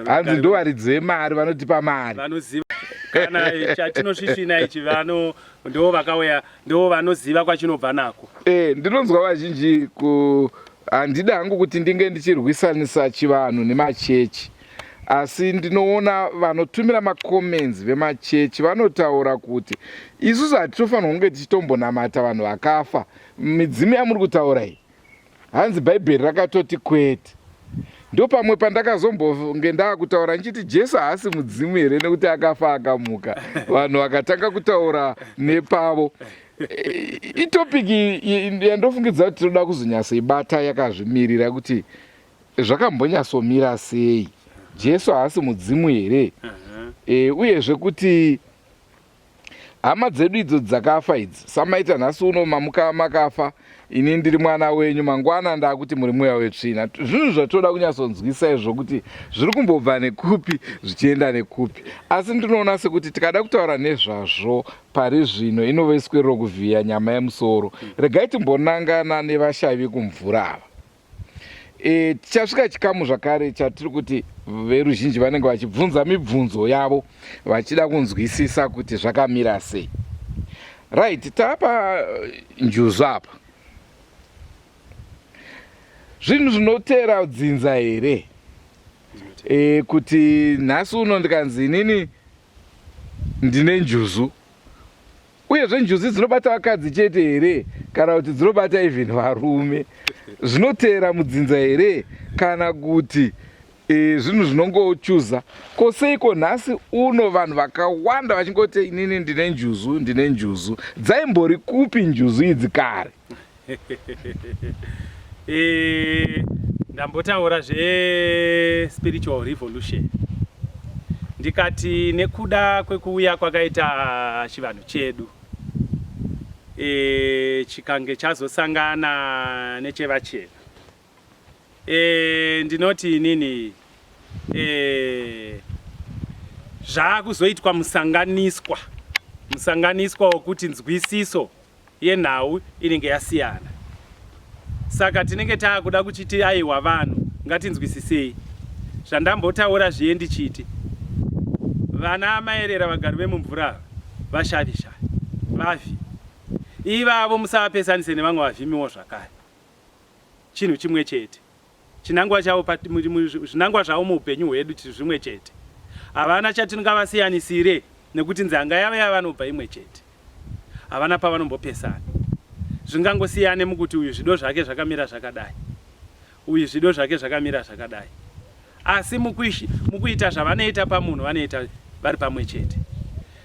hanzi ndovaridzi vemari vanotipa mari vanoziva kana chatinosvisvina ichi vano ndo vakauya ndo vanoziva kwachinobva nako e, ndinonzwa vazhinji ku handida hangu kuti ndinge ndichirwisanisa chivanhu nemachechi Asi ndinoona vanotumira macomments vemachechi vanotaura kuti isusu hatitofanirwa kunge tichitombonamata vanhu vakafa. Midzimu yamuri kutaura iyi hanzi bhaibheri rakatoti kwete. Ndopamwe pandakazombonge ndaakutaura ndichiti Jesu haasi mudzimu here nekuti akafa akamuka. Vanhu vakatanga kutaura nepavo. Itopic yandofungidza kuti tinoda kuzonyatsoibata yakazvimirira kuti zvakambonyatsomira sei jesu haasi mudzimu here e, uyezve kuti hama dzedu idzo dzakafa idzi samaita nhasi uno mamuka makafa ini ndiri mwana wenyu mangwana ndakuti muri mweya wetsvina zvinhu zvatoda kunyatsonzwisa izvo kuti zviri kumbobva nekupi zvichienda nekupi asi ndinoona sekuti tikada kutaura nezvazvo pari zvino inove swerero kuvhiya nyama yemusoro regai timbonangana nevashavi kumvura ava E, tichasvika chikamu zvakare chatiri kuti veruzhinji vanenge vachibvunza mibvunzo yavo vachida kunzwisisa kuti zvakamira sei. Right, tapa eh, njuzu apa. Zvinhu zvinoteera dzinza here? E, kuti nhasi uno ndikanzi inini ndine njuzu Uyezve njuzi dzinobata vakadzi chete here kana kuti dzinobata even varume? Zvinoteera mudzinza here kana kuti e, zvinhu zvinongochuza? Ko seiko nhasi uno vanhu vakawanda vachingoti inini ndine njuzu, ndine njuzu. Dzaimbori kupi njuzu idzi kare? E, ndambotaura zve spiritual revolution ndikati nekuda kwekuuya kwakaita chivanhu chedu e, chikange chazosangana nechevachena e, ndinoti inini e, zvaakuzoitwa musanganiswa musanganiswa wokuti nzwisiso yenhau inenge yasiyana saka tinenge taakuda kuchiti aiwa vanhu ngatinzwisisei zvandambotaura zviye ndichiti vana amaerera vagari vemumvura ava vashavishavi vavhi ivavo musavapesanise nevamwe vavhimiwo zvakare chinhu chimwe chete Chinangwa chavo zvinangwa zvavo muupenyu hwedu zvimwe chete. Havana chatingavasiyanisire nekuti nzanga yavo yavanobva imwe chete. Havana pavanombopesana. Zvingangosiyane mukuti uyu zvido zvake zvakamira zvakadai, uyu zvido zvake zvakamira zvakadai. Asi mukuita zvavanoita pamunhu vanoita vari pamwe chete.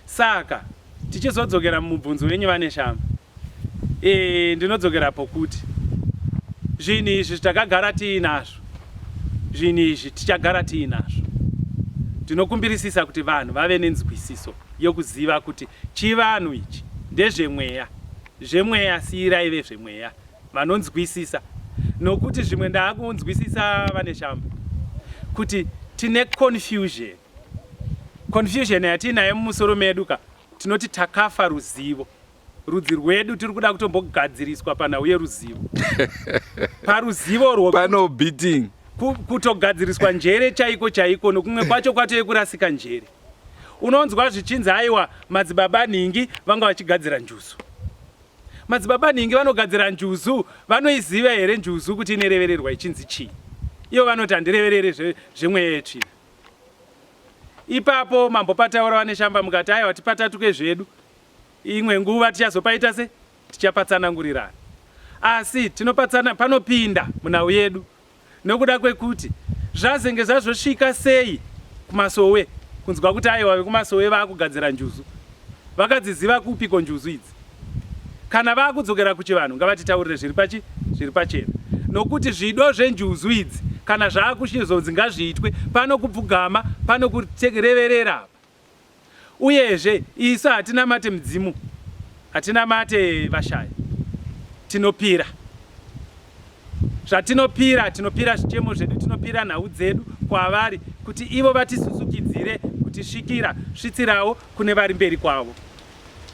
Saka tichizodzokera mumubvunzo wenyu vaNeshamba, E, ndinodzokera pokuti zvinhu izvi takagara tiinazvo, zvinhu izvi tichagara tiinazvo. Ndinokumbirisisa kuti vanhu vave nenzwisiso yokuziva kuti chivanhu ichi ndezvemweya, zvemweya siyirai vezvemweya vanonzwisisa, nokuti zvimwe ndaakunzwisisa vaNeshamba kuti tine confusion, confusion yatiinayo mumusoro medu ka, tinoti takafa ruzivo. Rudzi rwedu tiri kuda kutombogadziriswa panhau yeruzivo. Paruzivo rwo pano beating kutogadziriswa njere chaiko chaiko nokumwe kwacho kwatove kurasika njere. Unonzwa zvichinzi aiwa madzibaba nhingi vanga vachigadzira njuzu. Madzibaba nhingi vanogadzira njuzu vanoiziva here njuzu kuti inorevererwa ichinzi chii? Ivo vanoti handireverere zvemweya yetsvina. Ipapo mambopataura vaNeshamba mukati aiwa tipatatuke zvedu Imwe nguva tichazopaita se tichapatsanangurirana. Asi tinopatsana panopinda munhau yedu nokuda kwekuti zvazenge zvazosvika sei kumasowe kunzwa kuti aiwa vekumasowe vaakugadzira njuzu. Vakadziziva kupiko njuzu idzi? Kana vakudzokera kuchivanhu ngavatitaurire zviri pachi zviri pachena nokuti zvido zvenjuzu idzi kana zvakuchizonzi ngazviitwe pano kupfugama pano kureverera apa. Uyezve isu hatinamate midzimu, hatinamate vashaya, tinopira zvatinopira, tinopira zvichemo zvedu, tinopira nhau dzedu kwavari kuti ivo vatisusukidzire kutisvikira svitsirawo kune vari mberi kwavo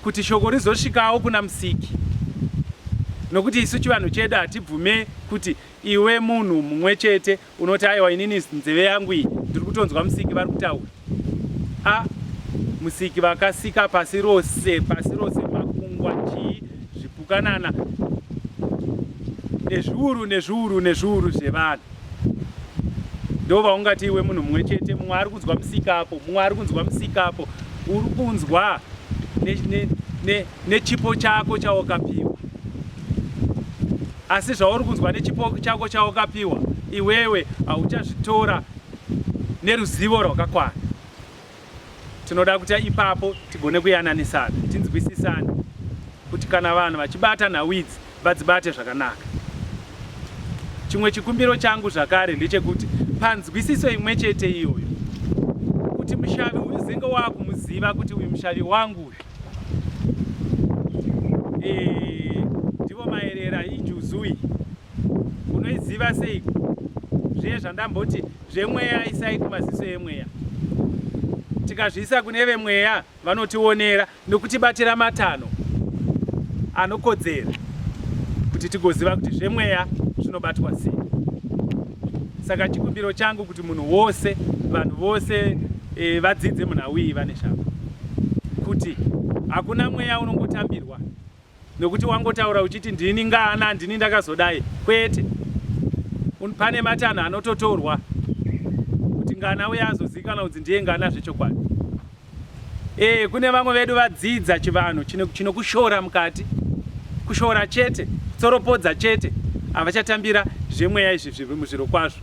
kuti shoko rizosvikawo kuna Musiki. Nokuti isu chivanhu chedu hatibvume kuti iwe munhu mumwe chete Unoti aiwa inini nzeve yangu iyi ndiri kutonzwa musiki vari kutaura. A musiki vakasika pasi rose, pasi rose makungwa chii zvipukanana nezviuru nezviuru nezviuru zvevanhu. Ndo vaungati iwe munhu mumwe chete, mumwe ari kunzwa musiki apo, mumwe ari kunzwa musiki apo, uri kunzwa nechipo ne, ne chako chawakapiwa. Asi zvauri kunzwa nechipo chako chawakapiwa iwewe hauchazvitora neruzivo rwakakwana. Tinoda kuti ipapo tigone kuyananisana, tinzwisisane kuti kana vanhu vachibata nhau idzi vadzibate zvakanaka. Chimwe chikumbiro changu zvakare ndechekuti panzwisiso imwe chete iyoyo kuti mushavi uyu uzenge wakumuziva kuti uyu mushavi wangu uyu Eh, ndivo maerera injuzu iyi unoiziva seiko zviye zvandamboti zvemweya isai kumaziso emweya tikazviisa kune vemweya vanotionera nokutibatira matanho anokodzera kuti tigoziva kuti zvemweya zvinobatwa sei saka chikumbiro changu kuti munhu wose vanhu vose e, vadzidze munhau iyi vane shamba kuti hakuna mweya unongotambirwa nokuti wangotaura uchiti ndini ngana ndini ndakazodai kwete pane matanho anototorwa kuti ngana uye azozivikanwa kunzi ndiye ngana zvechokwadi E, kune vamwe vedu vadzidza chivanhu chinokushora mukati, kushora chete, kutsoropodza chete, havachatambira zvemweya izvi zviro kwazvo.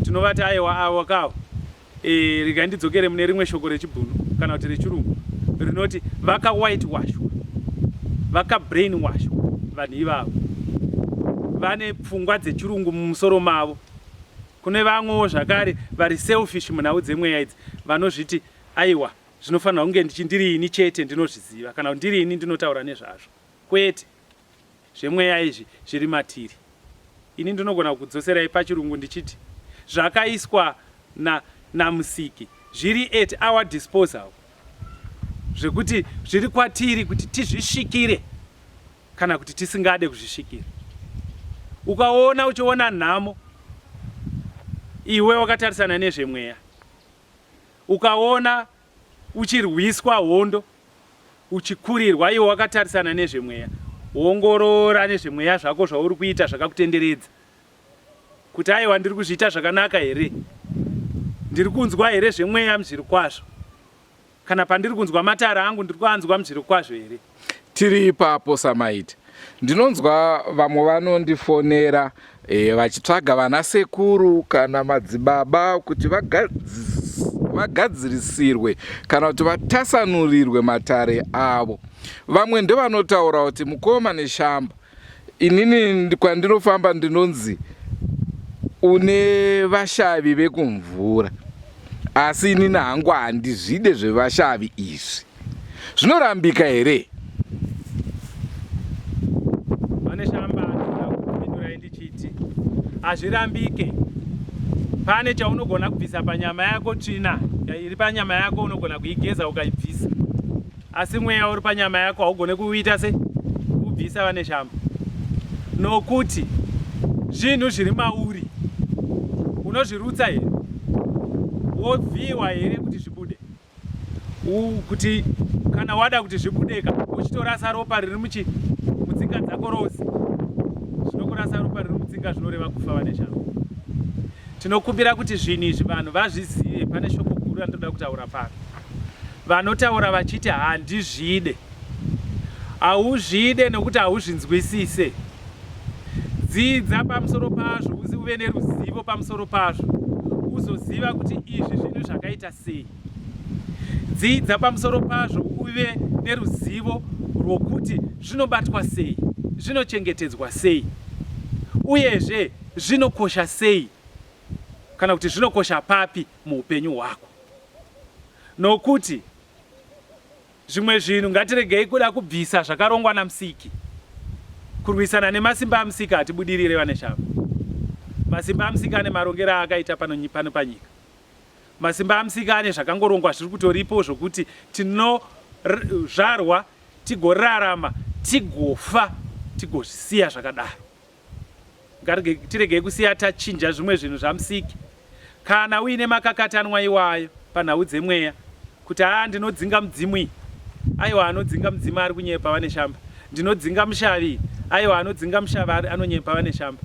Tinovati aiwa avo kawo. E, regai ndidzokere mune rimwe shoko rechibhunu kana kuti rechirungu rinoti vaka white washwa, vaka brain washwa vanhu ivavo vane pfungwa dzechirungu mumusoro mavo. Kune vamwewo zvakare vari selfish munhau dzemweya idzi vanozviti Aiwa, zvinofanirwa kunge ndichi ndiri ini chete ndinozviziva kana kuti ndiri ini ndinotaura nezvazvo. Kwete. Zvemweya izvi zviri matiri. Ini ndinogona kukudzoserai pachirungu ndichiti zvakaiswa na, naMusiki zviri at our disposal zvekuti zviri kwatiri kuti tizvisvikire kana kuti tisingade kuzvisvikira. Ukaona uchiona nhamo iwe wakatarisana nezvemweya Ukaona uchirwiswa hondo uchikurirwa iwe wakatarisana nezvemweya, wongorora nezvemweya zvako zvauri kuita zvakakutenderedza kuti aiwa ndiri kuzviita zvakanaka here, ndiri kunzwa here zvemweya muzvirokwazvo. Kana pandiri kunzwa matare angu ndiri kuanzwa muzvirokwazvo here? Tiri ipapo Samaita. Ndinonzwa vamwe vanondifonera e, vachitsvaga vana sekuru kana madzibaba kuti vagadzirisirwe kana kuti vatasanurirwe matare avo. Vamwe ndovanotaura kuti mukoma neshamba Inini kwandinofamba ndinonzi une vashavi vekumvura asi inini hangu handizvide zvevashavi izvi. Zvinorambika here? Vane shamba ndinoda kukupindurai ndichiti hazvirambike. Pane chaunogona kubvisa panyama yako tsvina iri panyama yako unogona kuigeza ukaibvisa. Asi mweya uri panyama yako haugone kuuita se kubvisa vane shamba nokuti zvinhu zviri mauri unozvirutsa here wovhiiwa here kuti zvibude kuti kana wada kuti zvibudeka uchitorasa ropa riri muchi mutsinga dzako rose zvinokurasa ropa riri mutsinga zvinoreva kufa vane shamba tinokumbira kuti zvinhu izvi vanhu vazvizive pane shoko guru randinoda kutaura pano Vanotaura vachiti handizvide. Hauzvide nokuti hauzvinzwisise. Dzidza pamusoro pazvo uzi uve neruzivo pamusoro pazvo uzoziva kuti izvi zvinhu zvakaita sei. Dzidza pamusoro pazvo uve neruzivo rwokuti zvinobatwa sei, zvinochengetedzwa sei, uyezve zvinokosha sei kana kuti zvinokosha papi muupenyu hwako. Nokuti Zvimwe zvinhu ngatiregei kuda kubvisa zvakarongwa naMusiki. Kurwisana nemasimba aMusiki hatibudirire vaNeshamba. Masimba aMusiki ane marongero aakaita pano, pano panyika. Masimba aMusiki ane zvakangorongwa zviri kutoripo zvokuti tinozvarwa tigorarama tigofa tigozvisiya zvakadaro. Ngatiregei kusiya tachinja zvimwe zvinhu zvaMusiki. Kana uine makakatanwa iwayo panhau dzemweya kuti haa ndinodzinga mudzimu iyi, aiwa anodzinga mudzimu ari kunyepa vaNeshamba, ndinodzinga mushavi iyi, aiwa anodzinga mushavi anonyepa vaNeshamba.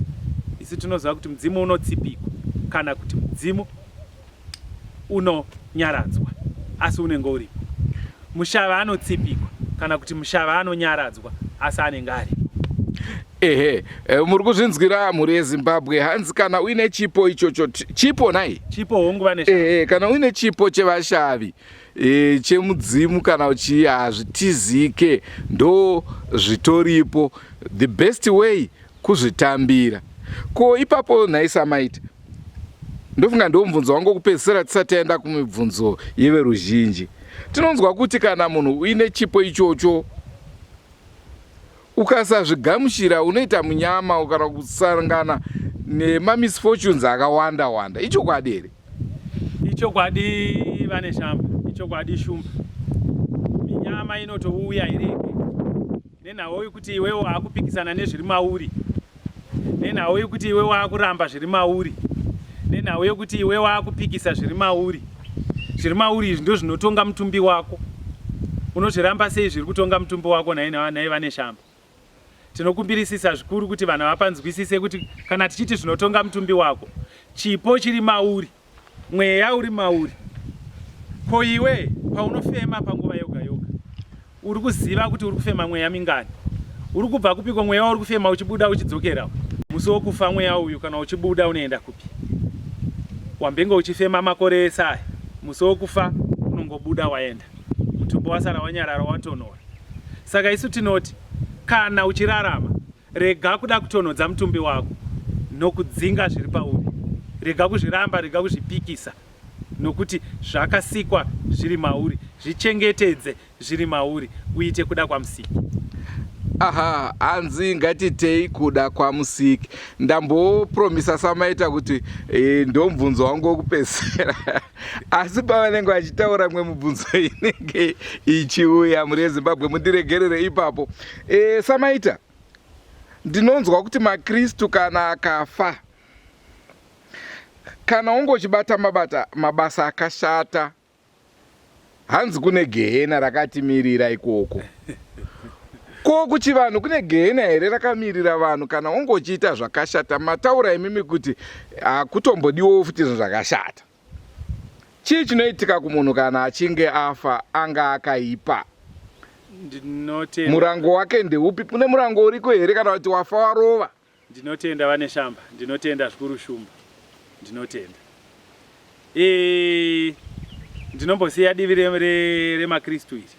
Isu tinoziva kuti mudzimu unotsipikwa kana kuti mudzimu unonyaradzwa asi unenge uripo. Mushava anotsipikwa kana kuti mushava anonyaradzwa asi anenge aripo. Ehe, eh, muri kuzvinzwira mhuri yeZimbabwe hanzi kana uine chipo ichocho chipo nhai? Chipo hongu vane Ehe, kana uine chipo chevashavi e, chemudzimu kana chii hazvitizike ndo zvitoripo the best way kuzvitambira. Ko ipapo nhai Samaita ndofunga ndiwo mubvunzo wangu wekupedzisira tisati taenda kumibvunzo yeveruzhinji. Tinonzwa kuti kana munhu uine chipo ichocho ukasazvigamuchira unoita munyama kana kusangana nemamisfortunes akawanda wanda. Ichokwadi here? Ichokwadi vaNeshamba, ichokwadi Shumba. Minyama inotouya irege Nenhau yekuti iwe waakupikisana nezviri mauri. Nenhau yekuti iwe waakuramba zviri mauri. Nenhau yekuti iwe waakupikisa zviri mauri. Zviri mauri izvi ndozvinotonga mutumbi wako. Unozviramba sei zviri kutonga mutumbi wako nhai nhai vaNeshamba? Tinokumbirisisa zvikuru kuti vanhu vapanzwisise kuti kana tichiti zvinotonga mutumbi wako, chipo chiri mauri, mweya uri mauri. Ko iwe paunofema panguva yoga yoga, uri kuziva kuti uri kufema mweya mingani? Uri kubva kupiko mweya wauri kufema uchibuda uchidzokera? Musi wokufa mweya uyu kana uchibuda unoenda kupi? Wambenge uchifema makore ese aya, musi wokufa unongobuda waenda, mutumbi wasara wanyarara watonhora. Saka isu tinoti kana uchirarama Rega kuda kutonhodza mutumbi wako nokudzinga zviri pauri. Rega kuzviramba, rega kuzvipikisa, nokuti zvakasikwa zviri mauri. Zvichengetedze zviri mauri, uite kuda kwaMusiki. Aha, hanzi ngatitei kuda kwaMusiki. Ndambopromisa Samaita kuti e, ndomubvunzo wangu wekupedzisira asi pavanenge vachitaura mwe mubvunzo inenge ichiuya mhuri yeZimbabwe mundiregerere ipapo. E, Samaita, ndinonzwa kuti maKristu kana akafa kana ungochibata mabata mabasa akashata hanzi kune gehena rakatimirira ikoko. Ko kuchivanhu kune gehena here rakamirira vanhu kana ungochiita zvakashata? Mataura imimi kuti hakutombodiwo futi zvinhu zvakashata. Chii chinoitika kumunhu kana achinge afa anga akaipa? Ndinotenda. Murango wake ndeupi? Kune murango uriko here kana kuti wafa warova? Ndinotenda vaNeshamba, ndinotenda zvikuru Shumba. Ndinotenda. E, ndinombosiya divi remaKristu re, re iri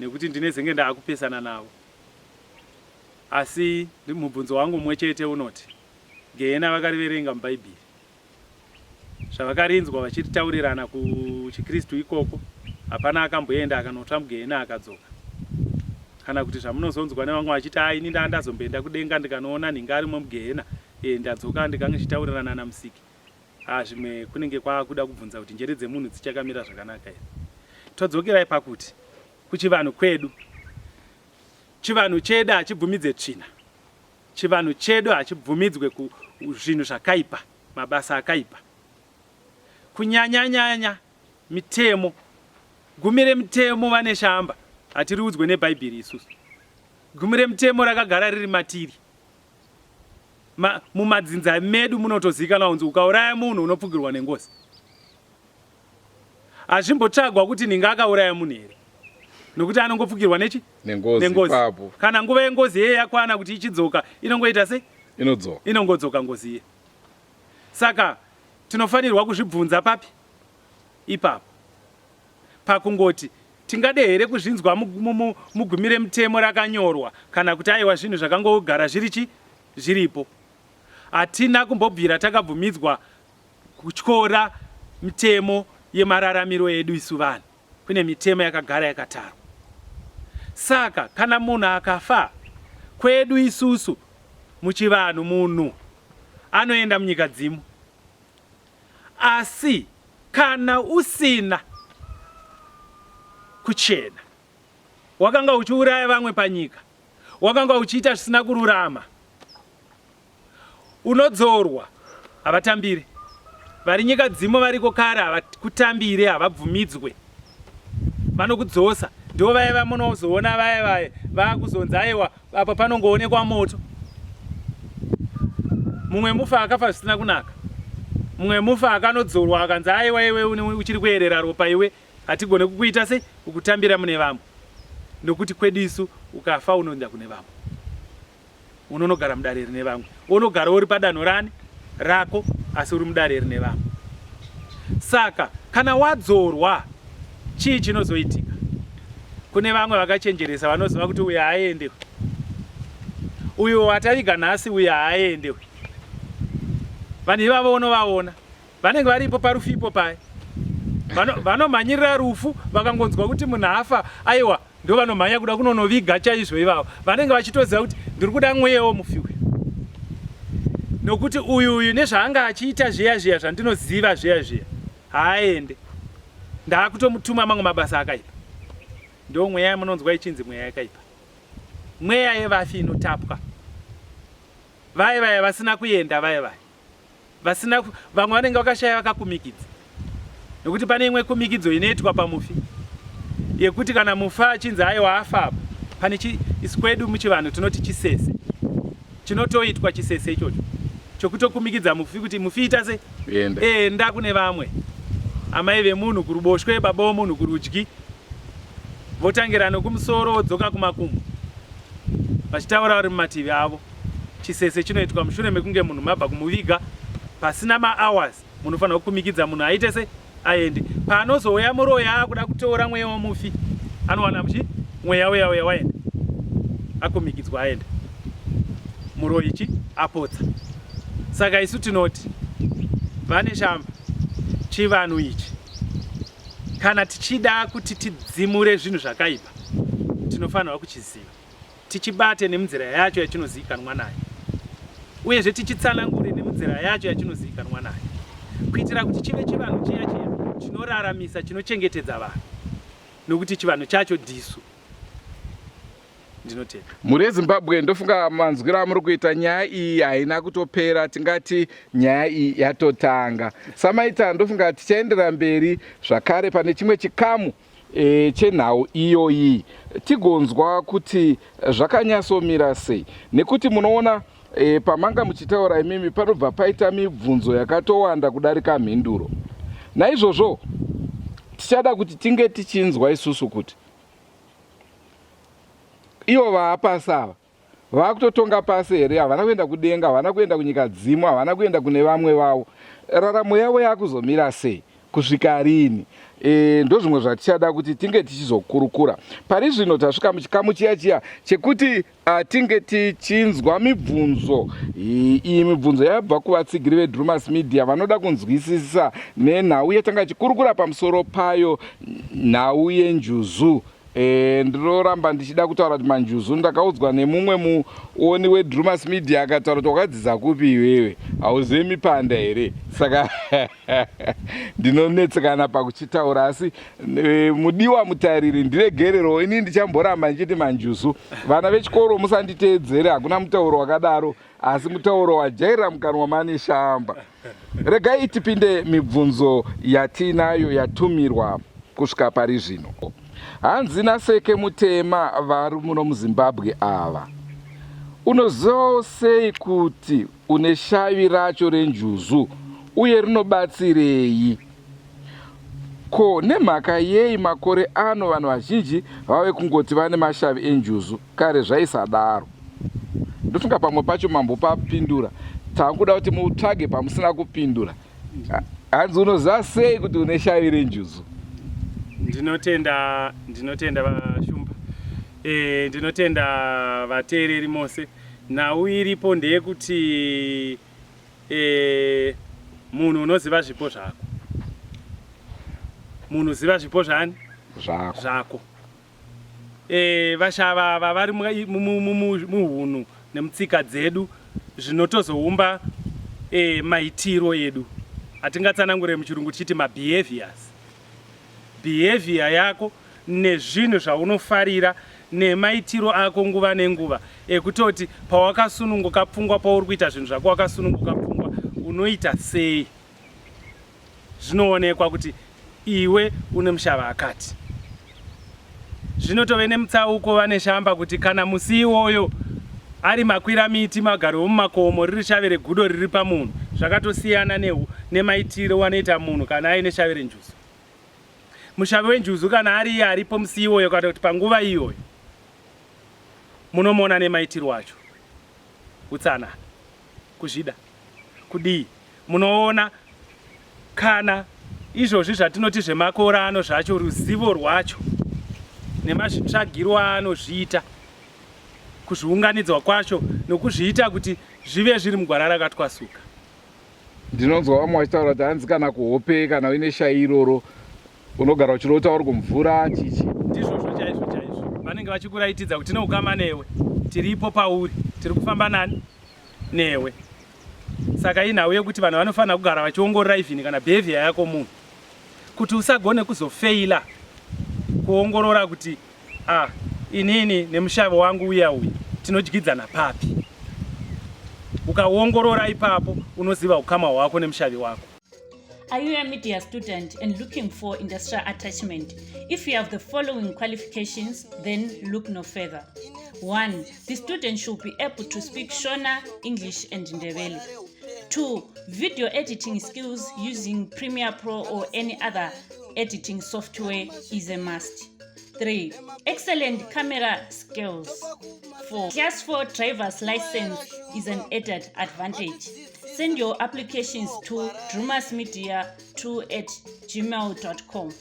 nekuti ndinezenge ndaakupesana navo. Asi mubvunzo wangu mumwe chete unoti gehena vakariverenga muBhaibheri. Zvavakarinzwa vachitaurirana kuchiKristu ikoko, hapana akamboenda akanotsva mugehena akadzoka. Kana kuti zvamunozonzwa nevamwe vachiti haa ini ndaa ndazomboenda kudenga ndikanoona nhingi arimo mugehena, e, ndadzoka ndikange ndichitaurirana naMusiki. Haa zvimwe kunenge kwaakuda kubvunza kuti njere dzemunhu dzichakamira zvakanaka here. Todzokerai pakuti kuchivanhu kwedu, chivanhu chedu hachibvumidze tsvina. Chivanhu chedu hachibvumidzwe ku zvinhu zvakaipa, mabasa akaipa. Kunyanyanyanya mitemo. Gumi remitemo vaNeshamba hatiriudzwe neBhaibheri isusu. Gumi remitemo rakagara riri matiri. Ma, mumadzinza medu munotozivikanwa kunzi ukauraya munhu unopfugirwa nengozi. Hazvimbotsvagwa kuti nhingi akauraya munhu here nokuti anongopfukirwa nechi nengozi. Kana nguva yengozi yeye yakwana kuti ichidzoka inongoita sei? Inodzoka. Inongodzoka ngozi iye. Saka tinofanirwa kuzvibvunza papi? Ipapo. Pakungoti tingade here kuzvinzwa mugumi remutemo rakanyorwa kana kuti aiwa zvinhu zvakangogara zviri chi zviripo. Hatina kumbobvira takabvumidzwa kutyora mitemo yemararamiro edu isu vanhu. Kune mitemo yakagara yakatarwa. Saka kana munhu akafa, kwedu isusu muchivanhu munhu anoenda munyika dzimu. Asi kana usina kuchena, wakanga uchiuraya vamwe panyika, wakanga uchiita zvisina kururama, unodzorwa havatambire vari nyika dzimo variko kare havakutambire havabvumidzwe vanokudzosa ndivo vaya vamunozoona vaya vaya vakuzonzi aiwa apa panongoonekwa moto mumwe mufa akafa zvisina kunaka mumwe mufa akanodzorwa akanzi aiwa iwe uchiri kuerera ropa iwe hatigone kukuita sei kukutambira mune vamwe nokuti kwedu isu ukafa unoenda kune vamwe Unonogara mudare rine vamwe. Unogara uri padanho rani? Rako asi uri mudare rine vamwe. Saka kana wadzorwa chii chinozoitika? Kune vamwe vakachenjeresa vanoziva kuti uyu haaende. Uyu wataviga nhasi uyu haaende. Vanhu ivavo unovaona. Vanenge varipo parufu ipo paye. Vanomhanyirira rufu vakangonzwa kuti munhu afa aiwa ndovanomhanya kuda kunonoviga chaizvo ivavo vanenge vachitoziva kuti ndiri kuda mweya womufi uyu nokuti uyu uyu nezvaanga achiita zviya zviya zvandinoziva zviya zviya haaende ndaakutomutuma mamwe mabasa akaipa ndo mweya yamunonzwa ichinzi mweya yakaipa mweya yevafi inotapwa vaye vaya vasina kuenda vaye vaya vasina vamwe vanenge vakashaya vakakumikidza nokuti pane imwe kumikidzo inoitwa pamufi yekuti kana mufi achinzi aiwa afa apa pane isu kwedu muchivanhu tinoti chisese chinotoitwa chisese ichocho chokutokumikidza mufi kuti mufi ita se enda kune vamwe amai vemunhu kuruboshwe baba vomunhu kurudyi votangira nokumusoro vodzoka kumakumbo vachitaura vari mumativi avo Chisese chinoitwa mushure mekunge munhu mabva kumuviga pasina mahours munofanirwa kukumikidza munhu aite se aende. Paanozouya muroyi aakuda kutora mweya wemufi anowana muchi mweya uya uya waenda akumikidzwa aenda muroyi chi apotsa. Saka isu tinoti vane shamba chivanhu ichi kana tichida kuti tidzimure zvinhu zvakaipa tinofanirwa kuchiziva. tichibate nemunzira yacho yachinozivikanwa nayo uyezve tichitsanangure nemunzira yacho yachinozivikanwa nayo kuitira kuti chive chivanhu chiya chiya chinoraramisa chinochengetedza vanhu nokuti chivanhu chacho dhisu ndinotenda mhuri yezimbabwe ndofunga manzwiro amuri kuita nyaya iyi haina kutopera tingati nyaya iyi yatotanga samaita ndofunga tichaendera mberi zvakare pane chimwe chikamu e, chenhau iyoyi tigonzwa kuti zvakanyatsomira sei nekuti munoona e, pamanga muchitaura imimi panobva paita mibvunzo yakatowanda kudarika mhinduro naizvozvo tichada kuti tinge tichinzwa isusu kuti ivo vaapasi ava Vakutotonga pasi here havana kuenda kudenga havana kuenda kunyika dzimu havana kuenda kune vamwe vavo raramo yavo yakuzomira sei kusvika rini e, ndozvimwe zvatichada kuti tinge tichizokurukura pari zvino tasvika muchikamu chiya chiya chekuti uh, tinge tichinzwa mibvunzo iyi mibvunzo yabva kuvatsigiri vedrumas media vanoda kunzwisisa nenhau yatanga chikurukura pamusoro payo nhau yenjuzu E, ndinoramba ndichida kutaura kuti manjuzu ndakaudzwa nemumwe muoni wedrumas media akataura kuti wakadzidza kupi iwewe hauzive mipanda here saka ndinonetsekana pakuchitaura asi e, mudiwa mutariri ndiregererowo ini ndichamboramba ndichiti manjuzu vana vechikoro musanditeedzere hakuna mutauro wakadaro asi mutauro wajairira mukanwa mane shamba Regai tipinde mibvunzo yatiinayo yatumirwa kusvika pari zvino. Hanzi naSeke Mutema vari muno muZimbabwe ava. Unozivawo sei kuti une shavi racho renjuzu uye rinobatsirei? Ko nemhaka yei makore ano vanhu vazhinji vave kungoti vane mashavi enjuzu? Kare zvaisadaro. Ndofunga pamwe pacho mambopapindura, takuda kuti mutsvage pamusina kupindura. Hanzi unoziva sei kuti une shavi renjuzu? Ndinotenda, ndinotenda VaShumba. E, ndinotenda vateereri mose. Nhau iripo ndeyekuti e, munhu unoziva zvipo zvako. Munhu ziva zvipo zvani? Zvako. Zvako. E, vashava ava vari muhunhu nemutsika dzedu zvinotozoumba e, maitiro edu atingatsanangure muchirungu tichiti mabehaviors. Behavior yako nezvinhu zvaunofarira nemaitiro ako nguva nenguva ekutoti pawakasununguka pfungwa, pauri kuita zvinhu zvako wakasununguka pfungwa, unoita sei, zvinoonekwa kuti iwe une mushava akati. Zvinotove nemutsauko vaNeshamba kuti kana musi iwoyo ari makwira miti magaro omumakomo riri shave regudo riri pamunhu, zvakatosiyana nemaitiro anoita munhu kana aine shave renjuzu. Mushavi wenjuzu kana ari iye aripo musi iwoyo kana kuti panguva iyoyo munomuona nemaitiro acho, utsanana, kuzvida, kudii. Munoona kana izvozvi zvatinoti zvemakore ano zvacho, ruzivo rwacho nemazvitsvagiro aanozviita, kuzviunganidzwa kwacho nokuzviita kuti zvive zviri mugwara rakatwasuka. Ndinonzwa vamwe vachitaura kuti hanzi kana kuhope kana uine shai iroro unogara uchirota uri kumvura chichi. Ndizvozvo chaizvo chaizvo, vanenge vachikuraitidza kuti tine ukama newe, tiripo pauri, tiri kufamba nani newe. Saka inhau yekuti vanhu vanofanira kugara vachiongorora even kana behavior yako munhu, kuti usagone kuzofeila kuongorora kuti ah, inini nemushavo wangu uya uya tinodyidzana papi. Ukaongorora ipapo unoziva ukama hwako nemushavi wako. Are you a media student and looking for industrial attachment? If you have the following qualifications, then look no further. 1. The student should be able to speak Shona, English and Ndebele. 2. Video editing skills using Premiere Pro or any other editing software is a must. 3. Excellent camera skills. 4. Class 4 driver's license is an added advantage. Send your applications to drumasmedia2@gmail.com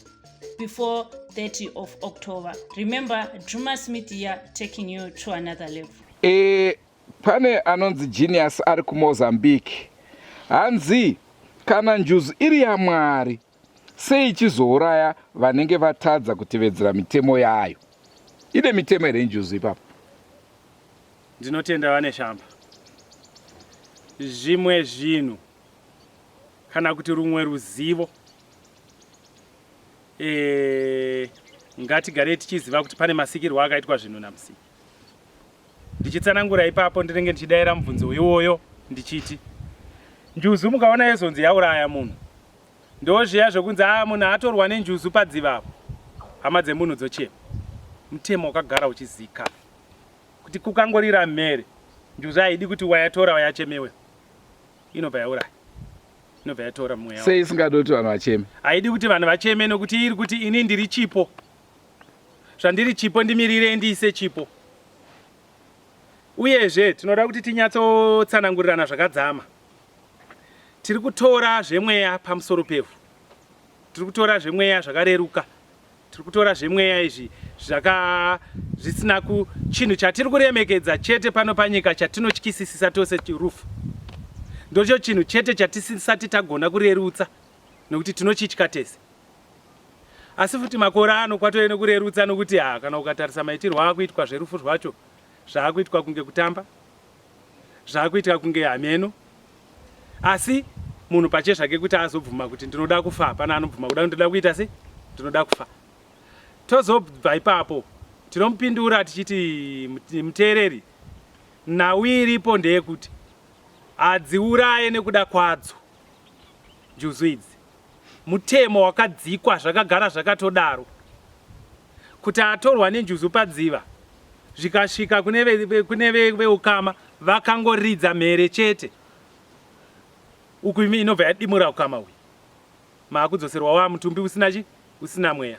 before 30 of October. Remember, Drumas Media taking you to another level. E, pane anonzi Genius ari kuMozambique. Hanzi kana njuzu iri yaMwari, sei ichizouraya vanenge vatadza kutevedzera mitemo yayo? Ine mitemo here njuzu ipapo? Ndinotenda vaNeshamba. Zvimwe zvinhu kana kuti rumwe ruzivo e, ngatigarei tichiziva kuti pane masikirwo akaitwa zvinhu naMusiki. Ndichitsanangura ipapo ndinenge ndichidaira mubvunzo iwoyo ndichiti njuzu mukaona yezonzi yauraya munhu ndozviya zvokunzi a munhu atorwa nenjuzu padziva apo, hama dzemunhu dzochema. Mutemo wakagara uchizikanwa kuti kukangorira mhere njuzu haidi kuti wayatora wayachemewe, inobva yauraya, inobva yatora mweya. Sei isingadi kuti vanhu vacheme? Haidi kuti vanhu vacheme nokuti iri kuti ini ndiri chipo, zvandiri chipo ndimirirei ndiise chipo. Uyezve tinoda kuti tinyatsotsanangurirana zvakadzama. Tiri kutora zvemweya pamusoro pevhu, tiri kutora zvemweya zvakareruka, tiri kutora zvemweya izvi zvaka zvisina ku chinhu chatiri kuremekedza chete pano panyika chatinotyisisisa tose rufu. Ndocho chinhu chete chatisisati tagona kurerutsa nokuti tinochitya tese. Asi futi makore ano kwatove nekurerutsa nokuti ha kana ukatarisa maitirwo akuitwa zverufu rwacho zvaakuitwa kunge kutamba, zvaakuitwa kunge hameno. Asi munhu pachezvake kuti azobvuma kuti ndinoda kufa, hapana anobvuma kuda ndinoda kuita sei, ndinoda kufa. Tozobva ipapo tinomupindura tichiti muteereri, nhau iripo ndeyekuti hadziuraye nekuda kwadzo njuzu idzi. Mutemo wakadzikwa zvakagara zvakatodaro kuti atorwa nenjuzu padziva zvikasvika kune veukama vakangoridza mhere chete, uku imi inobva yadimura ukama uyu, maakudzoserwa wa mutumbi usina chi usina mweya.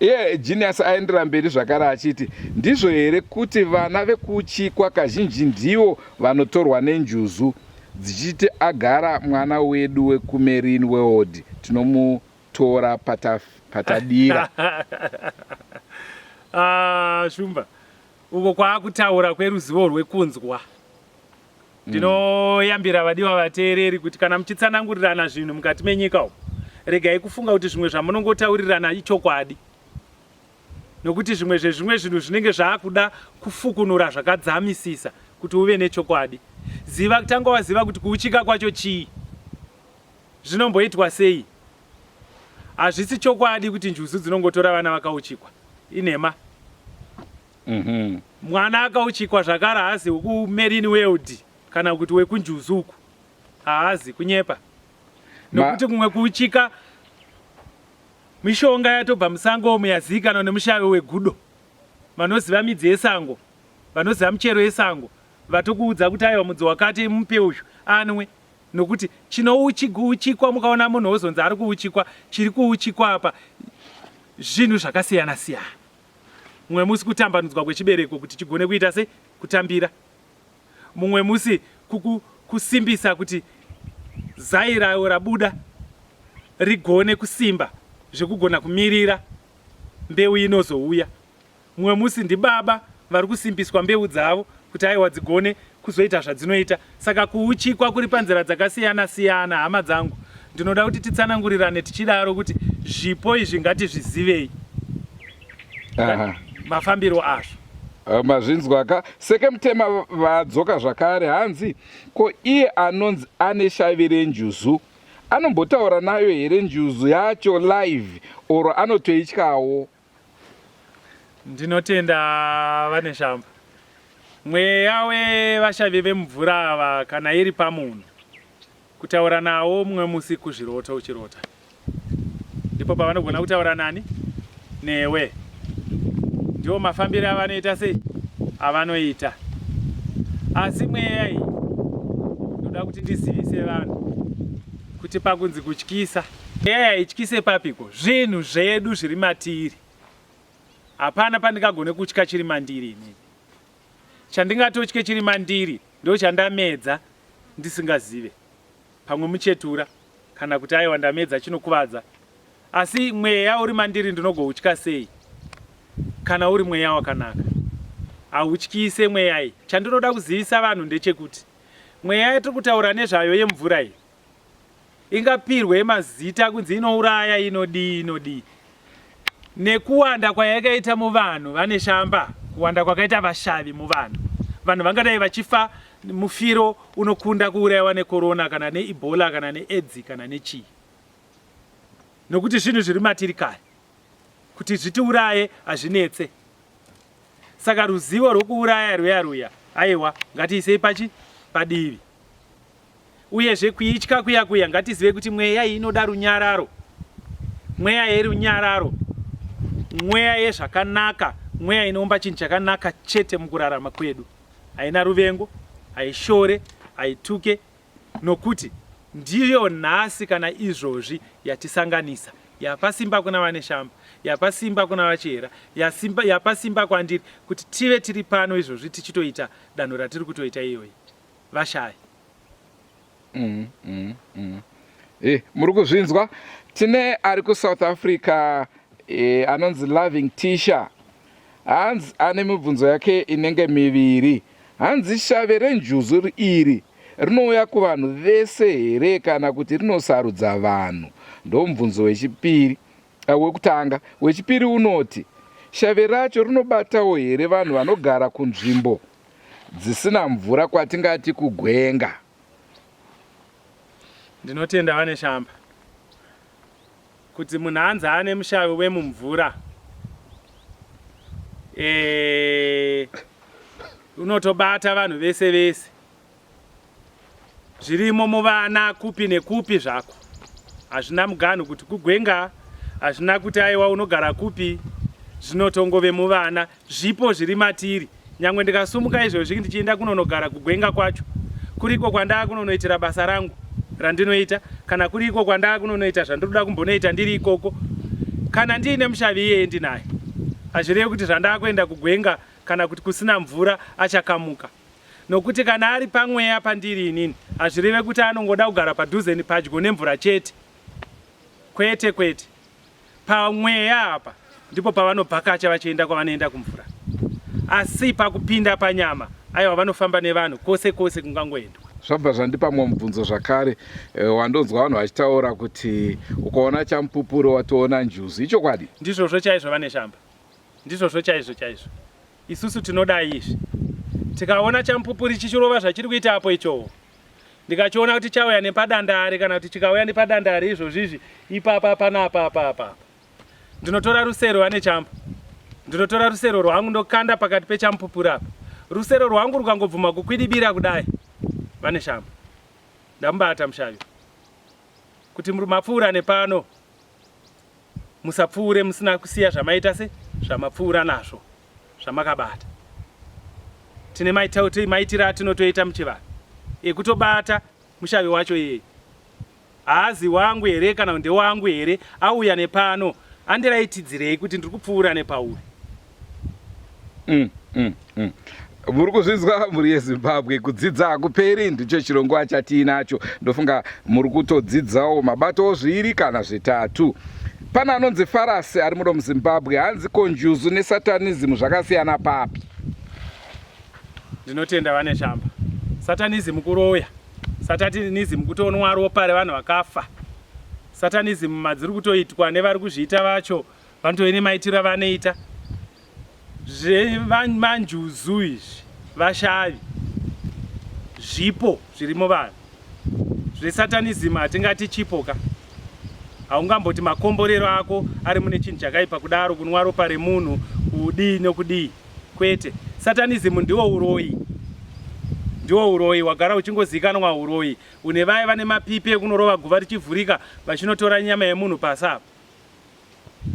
Iye Genius aendera mberi zvakare achiti ndizvo here kuti vana vekuchikwa kazhinji ndivo vanotorwa nenjuzu dzichiti agara mwana wedu wekuMarine World tinomutora patadira. Ah, Shumba, uko kwaakutaura kweruzivo rwekunzwa. Ndinoyambira vadiwa vateereri kuti kana muchitsanangurirana zvinhu mukati menyika umu, regai kufunga kuti zvimwe zvamunongotaurirana ichokwadi, nokuti zvimwe zvezvimwe zvinhu zvinenge zvaakuda kufukunura zvakadzamisisa kuti uve nechokwadi. Ziva, tanga waziva kuti kuuchika kwacho chii, zvinomboitwa sei. Hazvisi chokwadi kuti njuzu dzinongotora vana vakauchikwa, inhema. Mwana akauchikwa zvakare haazi wekuMarine World kana kuti wekunjuzu uku, haazi kunyepa nokuti kumwe kuuchika mishonga yatobva musango umu yazivikanwa nemushavi wegudo. Vanoziva midzi yesango, vanoziva michero yesango vatokuudza kuti aiwa mudzi wakati mupe uyu anwe nokuti chinouchikwa mukaona munhu wozonzi ari kuuchikwa chiri kuuchikwa apa zvinhu zvakasiyana siyana. Mumwe musi kutambanudzwa kwechibereko kuti chigone kuita sei? Kutambira. Mumwe musi kuku, kusimbisa kuti zai rawo rabuda rigone kusimba zvekugona kumirira mbeu inozouya. Mumwe musi ndibaba vari kusimbiswa mbeu dzavo kuti aiwa dzigone kuzoita zvadzinoita. Saka kuuchikwa kuri panzira dzakasiyana siyana hama dzangu. Ndinoda kuti titsanangurirane tichidaro kuti zvipo izvi ngatizvizivei mafambiro azvo. Mazvinzwaka seke mutema vadzoka zvakare hanzi ko iye anonzi ane shavi renjuzu anombotaura nayo here njuzu yacho live or anotoityawo? Ndinotenda vaNeshamba. Mweya wevashavi vemumvura ava kana iri pamunhu, kutaura nawo mumwe musi kuzvirota uchirota. Ndipo pavanogona kutaura nani? Newe. Ndiwo mafambiro avanoita sei? Avanoita. Asi mweya iyi ndoda kuti ndizivise vanhu kuti pakunzi kutyisa Mweya haityise papiko? Zvinhu zvedu zviri matiri. Hapana pandingagone kutya chiri mandiri inini. Chandingatotye chiri mandiri ndochandamedza ndisingazive. Pamwe muchetura kana kuti aiwa ndamedza chinokuvadza. Asi mweya uri mandiri ndinogoutya sei kana uri mweya wakanaka? Hautyise mweya iyi. Chandinoda kuzivisa vanhu ndechekuti mweya yatiri kutaura nezvayo yemvura iyi ingapirwe mazita kunzi inouraya inodii inodii nekuwanda kwayakaita muvanhu vane shamba kuwanda kwakaita vashavi muvanhu vanhu vangadai vachifa mufiro unokunda kuurayiwa nekorona kana neebola kana needzi kana nechii nokuti zvinhu zviri matiri kare kuti zvitiuraye hazvinetse saka ruzivo rwokuuraya rwuya ruya aiwa ngatiisei pachi padivi Uyezve kuitya kuya kuya ngatizive kuti mweya iyi inoda runyararo, mweya yerunyararo, mweya yezvakanaka, mweya inoumba chinhu chakanaka chete mukurarama kwedu. Haina ruvengo, haishore, haituke nokuti ndiyo nhasi kana izvozvi yatisanganisa yapa simba kuna vaNeshamba, yapa simba kuna vaChihera, yasimba, yapa simba kwandiri kuti tive tiri pano izvozvi tichitoita danho ratiri kutoita iyoyi. Vashayi. Eh, muri kuzvinzwa tine ari kusouth africa eh, anonzi loving tisha hanzi ane mibvunzo yake inenge miviri hanzi shave renjuzu iri rinouya kuvanhu vese here kana kuti rinosarudza vanhu ndomubvunzo wechipiri eh, wekutanga wechipiri unoti shave racho rinobatawo here vanhu vanogara kunzvimbo dzisina mvura kwatingati kugwenga. Ndinotenda vaNeshamba kuti munhu anzi ane mushavi wemumvura e, unotobata vanhu vese vese Zvirimo muvana kupi nekupi zvako. Hazvina muganhu kuti kugwenga, hazvina kuti aiwa unogara kupi, zvinotongove muvana. Zvipo zviri matiri. Nyangwe ndikasumuka izvozvi ndichienda kunonogara kugwenga kwacho, kuriko kwandava kunonoitira basa rangu randinoita, kana kuri iko kwandava kunonoita zvandinoda kumbonoita ndiri ikoko. Kana ndiine mushavi iyeye ndinaye, hazvirevi kuti zvandakuenda kugwenga kana kuti kusina mvura achakamuka. Nokuti kana ari pamweya pandiri inini, hazvireve kuti anongoda kugara padhuze padyo nemvura chete. Kwete, kwete. Pamweya apa ndipo pavanobvakacha vachienda kwavanoenda kumvura. Asi pakupinda panyama, aiwa vanofamba nevanhu kwose kwose kungangoendwa. Zvabva zvandipa mumwe mubvunzo zvakare eh, wandonzwa vanhu vachitaura kuti ukaona chamupupuri watoona njuzu. Ichokwadi? Ndizvozvo chaizvo vaNeshamba. Ndizvozvo chaizvo chaizvo. Isusu tinodai izvi. Tikaona chamupupuri chichirova zvachiri kuita apo ichowo. Ndikachiona kuti chauya nepadandare kana kuti chikauya nepadandare izvozvi izvi ipapa panapa apa apa. Ndinotora rusero vane chamba. Ndinotora rusero rwangu ndokanda pakati pechamupupuri apa. Rusero rwangu rukangobvuma kukwidibira kudai vane shamba. Ndamubata mushavi. Kuti mapfuura nepano Musapfuure musina kusiya zvamaita se zvamapfuura nazvo zvamakabata. Tine maitiro atinotoita muchivanhu ekutobata mushavi wacho iyeye. Haazi wangu here kana ndewangu here auya nepano andiraitidzirei kuti ndiri kupfuura nepauri. Mm, mm, mm. Muri kuzvinzwa mhuri yeZimbabwe, kudzidza hakuperi, ndicho chirongwa chatiinacho. Ndofunga muri kutodzidzawo mabato zviviri kana zvitatu. Pana anonzi Farasi ari muno muZimbabwe, hanzi ko njuzu nesatanism zvakasiyana papi? Ndinotenda vane shamba. Satanism kuroya. Satanism kutonwa ropa revanhu vakafa. Satanism madziri kutoitwa nevari kuzviita vacho vanotove nemaitiro avanoita. Zvemanjuzu izvi vashavi zvipo zviri muvanhu. Zvesatanism hatingati chipo ka. Haungamboti makomborero ako ari mune chinhu chakaipa kudaro kunwa ropa remunhu kudii nokudii. Kwete. Satanism ndiwo uroyi. Ndiwo uroyi wagara uchingozikanwa uroyi. Une vaya vane mapipi ekunorova guva richivhurika vachinotora nyama yemunhu pasi apa.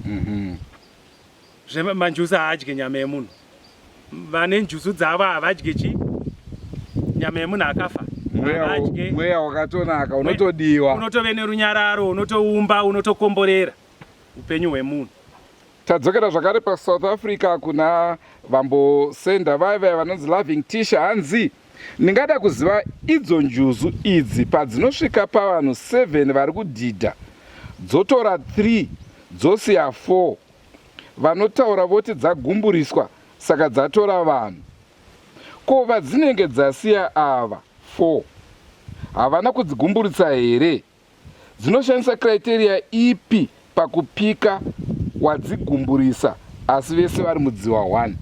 Mm -hmm. Zvemanjuzu haadye nyama yemunhu. Vane njuzu dzavo havadye chi nyama yemunhu akafa. Havadye. Mweya wakatonaka unotodiwa. Unotove nerunyararo, unotoumba, unotokomborera upenyu hwemunhu. Tadzokera zvakare paSouth Africa kuna vambosenda vaya vaya vanonzi Loving Tisha hanzi ndingada kuziva idzo njuzu idzi padzinosvika pavanhu 7 vari kudhidha dzotora 3 dzosiya 4 Vanotaura voti dzagumburiswa saka dzatora vanhu. Ko vadzinenge dzasiya ava 4 havana kudzigumburitsa here? Dzinoshandisa criteria ipi pakupika wadzigumburisa asi vese vari mudziwa one?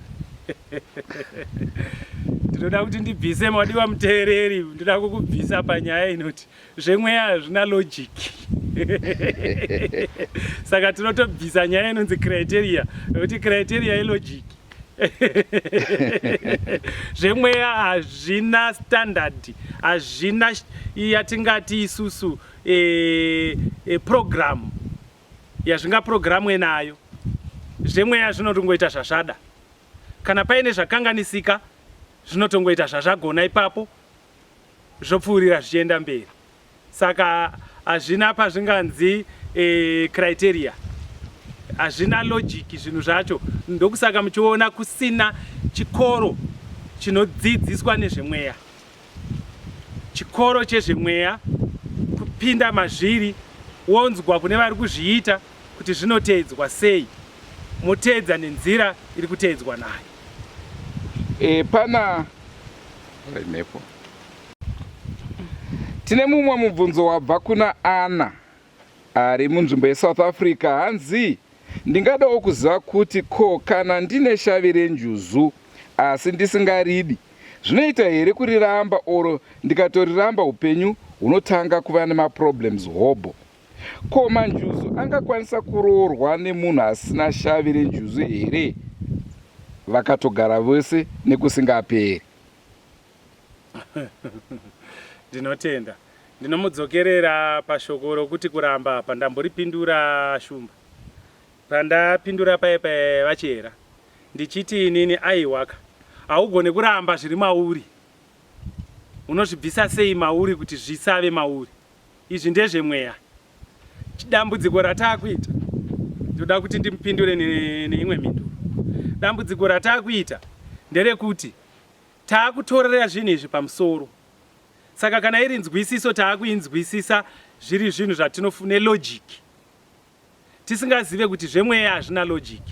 Ndinoda kuti ndibvise madiwa muteereri, ndinoda kukubvisa panyaya inoti zvemweya hazvina logic saka tinotobvisa nyaya inonzi criteria nekuti criteria ilogic zvemweya hazvina standard hazvina yatingati isusu e, e, program yazvingaprogramwe nayo zvemweya zvinotongoita zvazvada kana paine zvakanganisika zvinotongoita zvazvagona ipapo zvopfuurira zvichienda mberi saka hazvina pazvinganzi e, criteria hazvina logic zvinhu zvacho ndokusaka muchiona kusina chikoro chinodzidziswa nezvemweya chikoro chezvemweya kupinda mazviri wonzwa kune vari kuzviita kuti zvinoteedzwa sei moteedza nenzira iri kuteedzwa nayo e, pana mhepo tine mumwe mubvunzo wabva kuna Anna ari munzvimbo yeSouth Africa hanzi ndingadawo kuziva kuti ko kana ndine shavi renjuzu asi ndisingaridi zvinoita here kuriramba oro ndikatoriramba upenyu hunotanga kuva nemaproblems hobho Ko manjuzu angakwanisa kuroorwa nemunhu asina shavi renjuzu here vakatogara vose nekusingaperi? Ndinotenda. Ndinomudzokerera pashoko rokuti kuramba apa ndamboripindura Shumba. Pandapindura paye paye vaChihera ndichiti inini aiwaka haugone kuramba zviri mauri. Unozvibvisa sei mauri kuti zvisave mauri? Izvi ndezvemweya. Dambudziko ratakuita Ndoda kuti ndimupindure neimwe mhinduro. Dambudziko ratakuita nderekuti taakutorera zvinhu izvi pamusoro. Saka kana iri nzwisiso taakuinzwisisa zviri zvinhu zvatinofu nelogic. Tisingazive kuti zvemweya hazvina logic.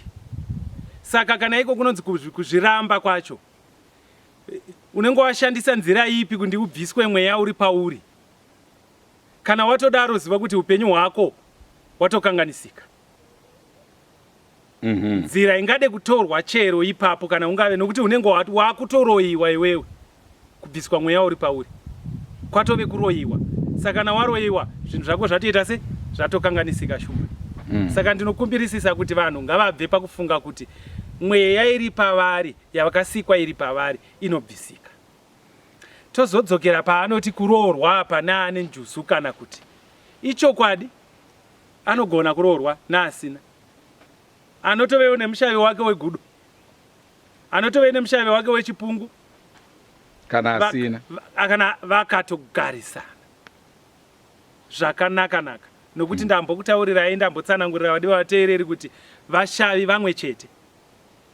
Saka kana iko kunonzi kuzviramba kwacho unenge washandisa nzira ipi kundi ubviswe mweya uri pauri? Kana watodaro ziva kuti upenyu hwako watokanganisika. Mm-hmm. Nzira ingade kutorwa chero ipapo kana ungave nokuti unenge wakutoroyiwa iwewe kubviswa mweya uri pauri kwatove kuroyiwa saka kana waroyiwa zvinhu zvako zvatoita se zvatokanganisika shumba mm. Saka ndinokumbirisisa kuti vanhu ngavabve pakufunga kuti mweya iri pavari yavakasikwa iri pavari inobvisika. Tozodzokera paanoti kuroorwa apa naane njuzu kana kuti ichokwadi anogona kuroorwa naasina. Anotovewo nemushavi wake wegudo. Anotove nemushavi wake wechipungu. Kana asina. Kana vakatogarisana zvakanaka naka nokuti ndambokutaurirai ndambotsanangurira vadiwa vateereri kuti vashavi vamwe chete.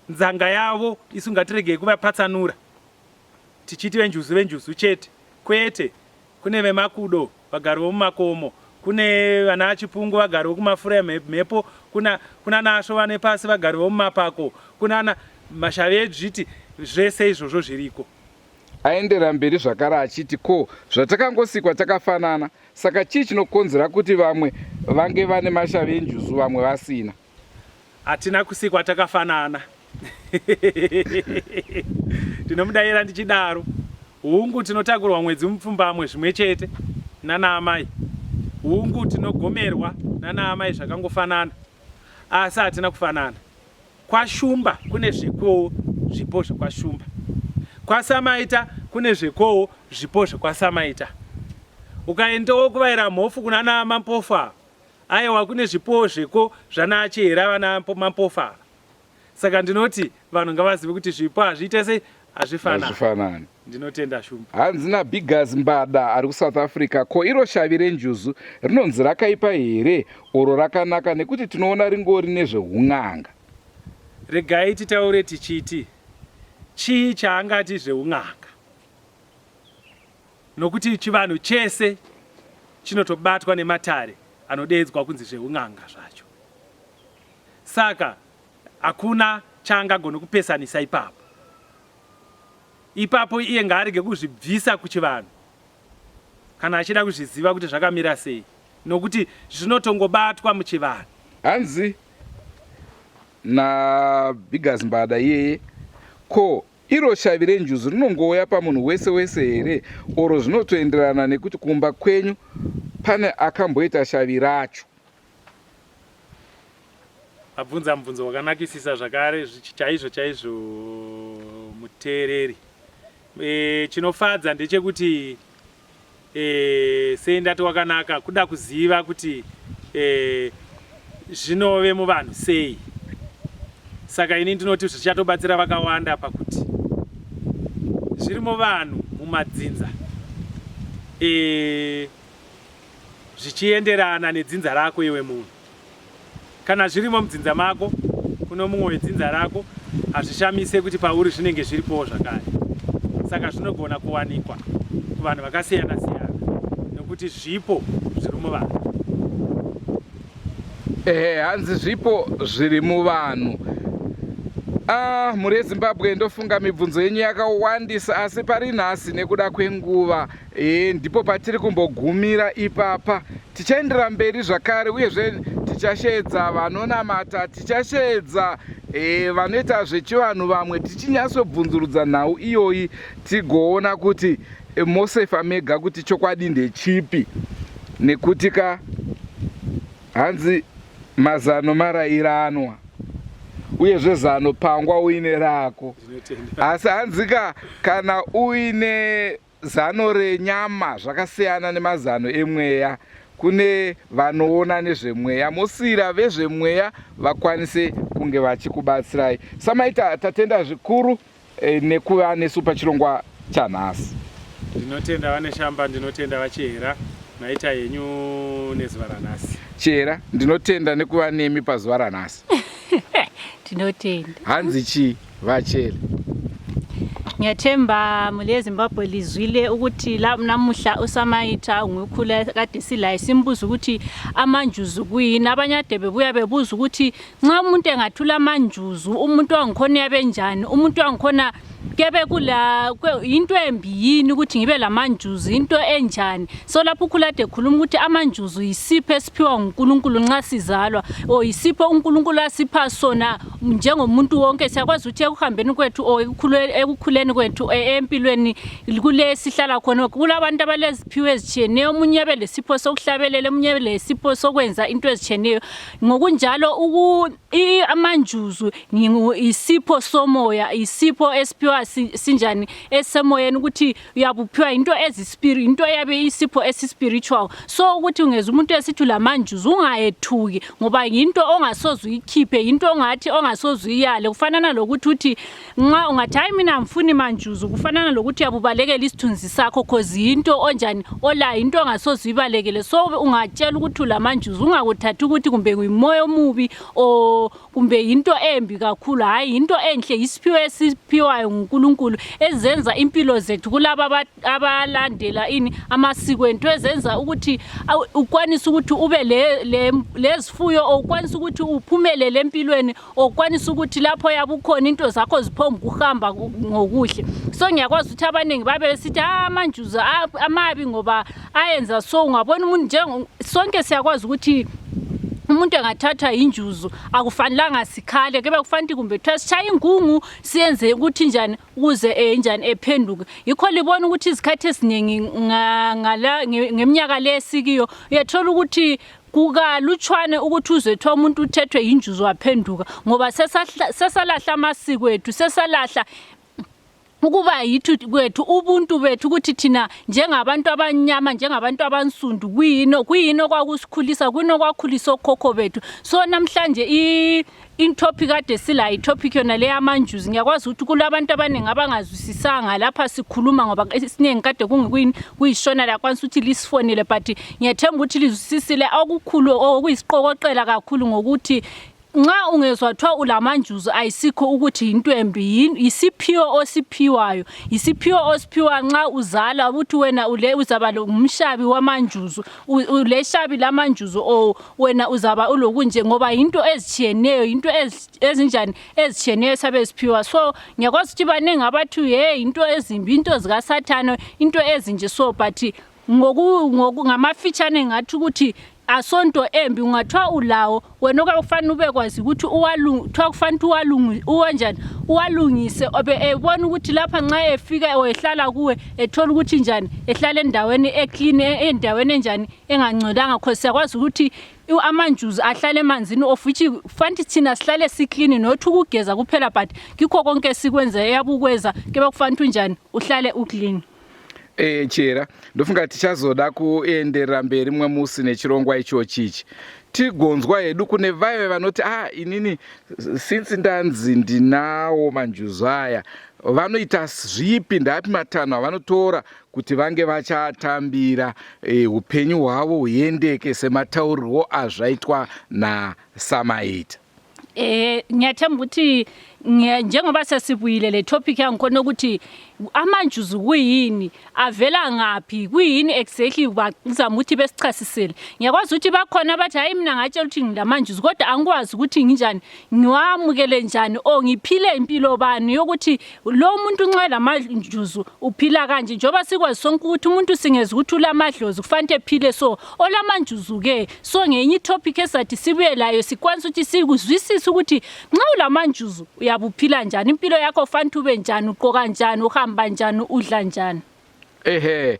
Nzanga yavo isu ngatiregei kuvapatsanura tichiti venjuzu venjuzu chete kwete kune vemakudo vagari vomumakomo kune vana chipungu vagari vokumafura emhepo kuna kuna nasvo vane pasi vagari vomumapako kuna mashavi edzviti zvese izvozvo zviriko. Aendera mberi zvakare achiti ko zvatakangosikwa takafanana saka chii chinokonzera kuti vamwe vange vane mashavi enjuzu vamwe vasina? Hatina kusikwa takafanana. Ndinomudaira ndichidaro. Hungu tinotakurwa mwedzi mupfumbamwe zvimwe chete nana amai. Hungu tinogomerwa nana amai zvakangofanana. Asi hatina kufanana. KwaShumba kune zvekwowo zvipo zvekwaShumba. KwaSamaita kune zvekwowo zvipo zvekwaSamaita. Ukaendawo kuvaira mhofu kunana Mampofu ava Ayewa kune zvipowo zveko zvana Achihera vana Mampofu ava. Saka ndinoti vanhu ngavazive kuti zvipo hazviite sei hazvifanani. Hazvifanani. Ndinotenda Shumba. Hanzi naBiggaz Mbada ari kuSouth Africa, ko iro shavi renjuzu rinonzi rakaipa here or rakanaka nekuti tinoona ringori nezveun'anga? Regai titaure tichiti chii chaangati zveun'anga? Nokuti chivanhu chese chinotobatwa nematare anodeedzwa kunzi zveun'anga zvacho. Saka hakuna chaangagone kupesanisa ipapo. Ipapo iye ngaarege kuzvibvisa kuchivanhu kana achida kuzviziva kuti zvakamira sei nokuti zvinotongobatwa muchivanhu. Hanzi naBiggaz Mbada iyeye ko Iro shavi renjuzu rinongouya pamunhu wese wese here or zvinotoenderana nekuti kumba kwenyu pane akamboita shavi racho? Mabvunza mubvunzo wakanakisisa zvakare chaizvo chaizvo muteereri. E, chinofadza ndechekuti e, sei ndati wakanaka kuda kuziva kuti e, zvinove muvanhu sei saka ini ndinoti zvichatobatsira vakawanda pakuti zviri muvanhu mumadzinza e, zvichienderana nedzinza rako iwe munhu Kana zvirimo mudzinza mako kuno mumwe wedzinza rako hazvishamise kuti pauri zvinenge zviripowo zvakare. Saka zvinogona kuwanikwa kuvanhu vakasiyana siyana nokuti zvipo zviri muvanhu. Ehe, hanzi zvipo zviri muvanhu. Ah, mhuri yeZimbabwe ndofunga mibvunzo yenyu yakawandisa asi pari nhasi nekuda kwenguva e, ndipo patiri kumbogumira ipapa. Tichaendera mberi zvakare uyezve tichasheedza vanonamata, tichasheedza e, vanoita zvechivanhu vamwe tichinyatsobvunzurudza nhau iyoyi tigoona kuti e, mosefa mega kuti chokwadi ndechipi nekuti ka hanzi mazano marairanwa uyezve zano pangwa uine rako asi hanzika kana uine Zano renyama zvakasiyana nemazano emweya. Kune vanoona nezvemweya mosiira vezvemweya vakwanise kunge vachikubatsirai. Samaita tatenda zvikuru eh, nekuva nesu pachirongwa chanhasi. Ndinotenda vaNeshamba, ndinotenda vaChihera, maita henyu nezuva ranhasi. Chera, ndinotenda nekuva nemi pazuva ranhasi. Tinotenda. Hanzi chii vachele? Ngiyathemba muli yeZimbabwe lizwile ukuthi namuhla uSamaita ngukhula kade silaye simbuza ukuthi amanjuzu kuyini. Abanye ade bebuya bebuza ukuthi nxa umuntu engathula amanjuzu umuntu wangikhona uyabe njani, umuntu wangikhona kebe kula yinto embi yini ukuthi ngibe lamanjuzu into enjani. So lapho ukhula ade khuluma ukuthi amanjuzu yisipho esiphiwa nguNkulunkulu nxa sizalwa, or yisipho uNkulunkulu asipha sona njengomuntu wonke. Siyakwazi ukuthi ekuhambeni kwethu or ekukhuleni kwethu empilweni kule sihlala khona kulabantu abaleziphiwo ezitshiyeneyo, omunye abe lesipho sokuhlabelela, omunye abe lesipho sokwenza into ezitshiyeneyo. Ngokunjalo amanjuzu isipho somoya, isipho esiphiwa sinjani esemoyeni, ukuthi uyabuphiwa into ezispirit, into eyabe isipho esispiritual. So ukuthi ungeza umuntu esithi ulamanjuzu ungayethuki, ngoba yinto ongasoze uyikhiphe, yinto ongathi ongasoze uyiyale. Kufanana lokuthi uthi nxa ungathi hayi mina angifuni manjuzu, kufanana lokuthi uyabubalekela isithunzi sakho, cause yinto onjani olayo, into ongasoze uyibalekele. So ungatshela ukuthi ulamanjuzu ungakuthathi ukuthi kumbe ngumoya omubi or kumbe yinto embi kakhulu. Hayi, yinto enhle, yisiphiwo esiphiwayo nguNkulunkulu ezenza impilo zethu kulaba abalandela ini amasiko ethu, ezenza ukuthi ukwanise ukuthi ube lezifuyo, or ukwanise ukuthi uphumelele empilweni, or ukwanise ukuthi lapho yabe ukhona into zakho ziphomba ukuhamba ngokuhle. So ngiyakwazi ukuthi abaningi babe besithi amanjuzu amabi ngoba ayenza so. Ungabona umuntu, sonke siyakwazi ukuthi umuntu engathathwa injuzu akufanelanga sikhale, kube kufanele kumbe kuthiwa sishaye ingungu siyenze ukuthi njani ukuze njani ephenduke. Yikho libona ukuthi izikhathi eziningi ngeminyaka le esikiyo uyathola ukuthi kukalutshwane ukuthi uzwe kuthiwa umuntu uthethwe yinjuzu waphenduka, ngoba sesalahla amasiko ethu, sesalahla ukuba yithi kwethu, ubuntu bethu, ukuthi thina njengabantu abanyama, njengabantu abansundu kuyini, kuyini okwakusikhulisa, kuyini okwakhulisa okhokho bethu. So namhlanje i-topic kade silayo, i-topic yona le yamanjuzu, ngiyakwazi ukuthi kulabantu abaningi abangazwisisanga lapha sikhuluma, ngoba isiningi kade kungikuyini kuyishona lakwanisa ukuthi lisifonele, but ngiyathemba ukuthi lizwisisile okukhulu okuyisiqokoqela kakhulu ngokuthi nxa ungezwa kuthiwa ulamanjuzu ayisikho ukuthi yinto embi, yisiphiwo osiphiwayo, yisiphiwo osiphiwa nxa uzalwa, ukuthi wena ule uzaba ngumshabi wamanjuzu, uleshabi lamanjuzu, or wena uzaba ulokunje, ngoba yinto ezitshiyeneyo, yinto ezinjani ezitshiyeneyo esabe ziphiwa. So ngiyakwazi ukuthi baningi abathi hey, into ezimbi, into zikasathane, into ezinje, so but ngamafitshane ngathi ukuthi asonto embi. Ungathiwa ulawo wena okufanele ube kwazi ukuthi kuthiwa kufanele uwanjani uwalungise, obe ebona ukuthi lapha nxa efika or ehlala kuwe ethola ukuthi njani ehlala endaweni eclean, endaweni enjani engangcolanga, cause siyakwazi ukuthi amanjuzu ahlala emanzini, of which fanti thina sihlale siclean, not ukugeza kuphela, but kikho konke sikwenza eyabukweza kebe kufanele unjani uhlale uclean. Chera, ndofunga tichazoda kuenderera mberi mumwe musi nechirongwa ichochi ichi, tigonzwa hedu kune vaive vanoti inini since ndanzi ndinawo manjuzu aya, vanoita zvipi, ndapi matanho avanotora kuti vange vachatambira upenyu hwavo huendeke semataurirwo azvaitwa naSamaita. Ngiyathemba ukuthi njengoba sesibuyile le topic yangikhona ukuthi amanjuzu kuyini, avela ngaphi, kuyini exactly, bazama ukuthi besichasisele. Ngiyakwazi ukuthi bakhona abathi hayi, mina ngatshela ukuthi ngilamanjuzu kodwa angikwazi ukuthi nginjani, ngiwamukele njani, or ngiphile impilo bani yokuthi lo muntu nxa lamanjuzu uphila kanje, njengoba sikwazi sonke ukuthi umuntu singeza ukuthi ulamadlozi kufanele ephile, so olamanjuzu-ke. So ngenye itopic esathi sibuye layo sikwanisa ukuthi sikuzwisise ukuthi nxa ulamanjuzu uyabe uphila njani impilo yakho, ufanele ube njani, ugqoka njani, uhamba njani, udla njani. Ehe,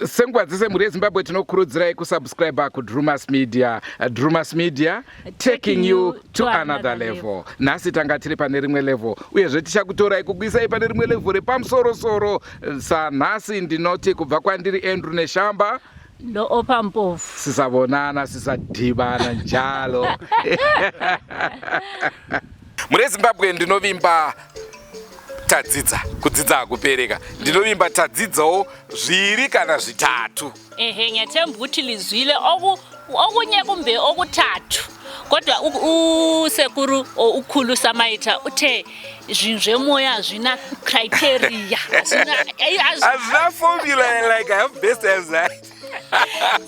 senguva dzese mhuri yeZimbabwe tinokurudzirai kusubscribe kuDrumas Media. Drumas Media, taking you to another level. Nhasi tanga tiri pane rimwe level, uyezve tichakutorai kukuisai pane rimwe level repamusorosoro. Sanhasi ndinoti kubva kwandiri Andrew Neshamba lo Opampofu. Sisabonana, sisadibana njalo. Mhuri yeZimbabwe, ndinovimba tadzidza. Kudzidza hakupereka. Ndinovimba tadzidzawo zviri kana zvitatu. Ehe, ngiyathemba ukuthi lizwile. Okunye kumbe okuthathu kodwa usekuru ukhulu Samaita uthe zvinhu zvemoya hazvina criteria, hazvina formula, like I have best as that.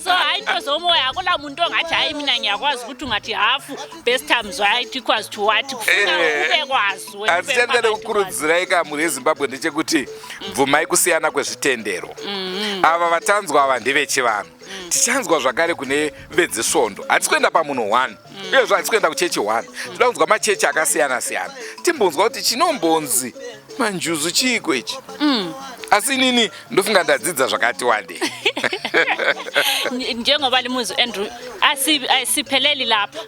So hayi, into zomoya akula muntu ongathi, "Hayi, mina ngiyakwazi," ukuthi ungathi hafu best times right equals to what, kufuna ube kwazi wena, Asi ube chandada phakathi kwazo. Kukurudzirai kamhuri yeZimbabwe ndechekuti bvumai kusiyana kwezvitendero. Ava vatanzwa ava ndevechivanhu, tichanzwa zvakare kune vedzisvondo. Hatisi kuenda pamunhu 1, uyezve hatisi kuenda kuchechi 1. Toda kunzwa machechi akasiyana siyana, timbonzwa kuti chinombonzi manjuzu chiiko ichi. Asi inini ndofunga ndadzidza zvakati wandei. Njengoba limuzi Andrew, asipheleli lapha,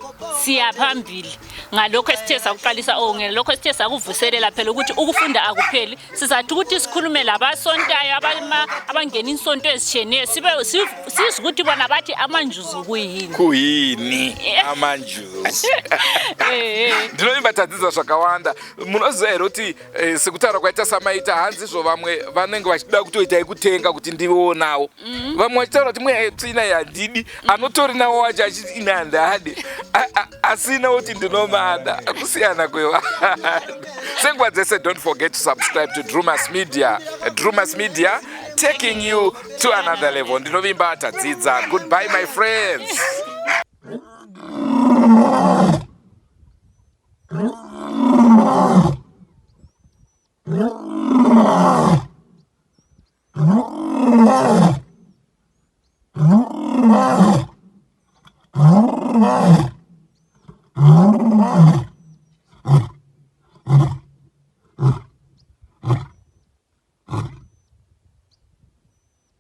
siya phambili ngalokho esithe sakuqalisa o ngalokho esithe sakuvuselela phela ukuthi ukufunda akupheli. Sizathi ukuthi sikhulume labasontayo, abangena insonto ezitshiyeneyo, sibe sizwe ukuthi bona bathi amanjuzu kuyini. Kuyini amanjuzu? Ndinovimba tadzidza zvakawanda. Munoziva here kuti sekutaura kwaita Samaita, hanzizvo vamwe vanenge vachida kutoita ekutenga kuti ndionawo, vamwe vachitaura kuti mweya yetsvina handidi, anotori nawo wacho achiti ine handadi, asina kuti ndinomada. Kusiyana kwevanhu. Senguva dzese, don't forget to subscribe to Drumas Media. Drumas Media, taking you to another level. Ndinovimba tadzidza. Goodbye, my friends.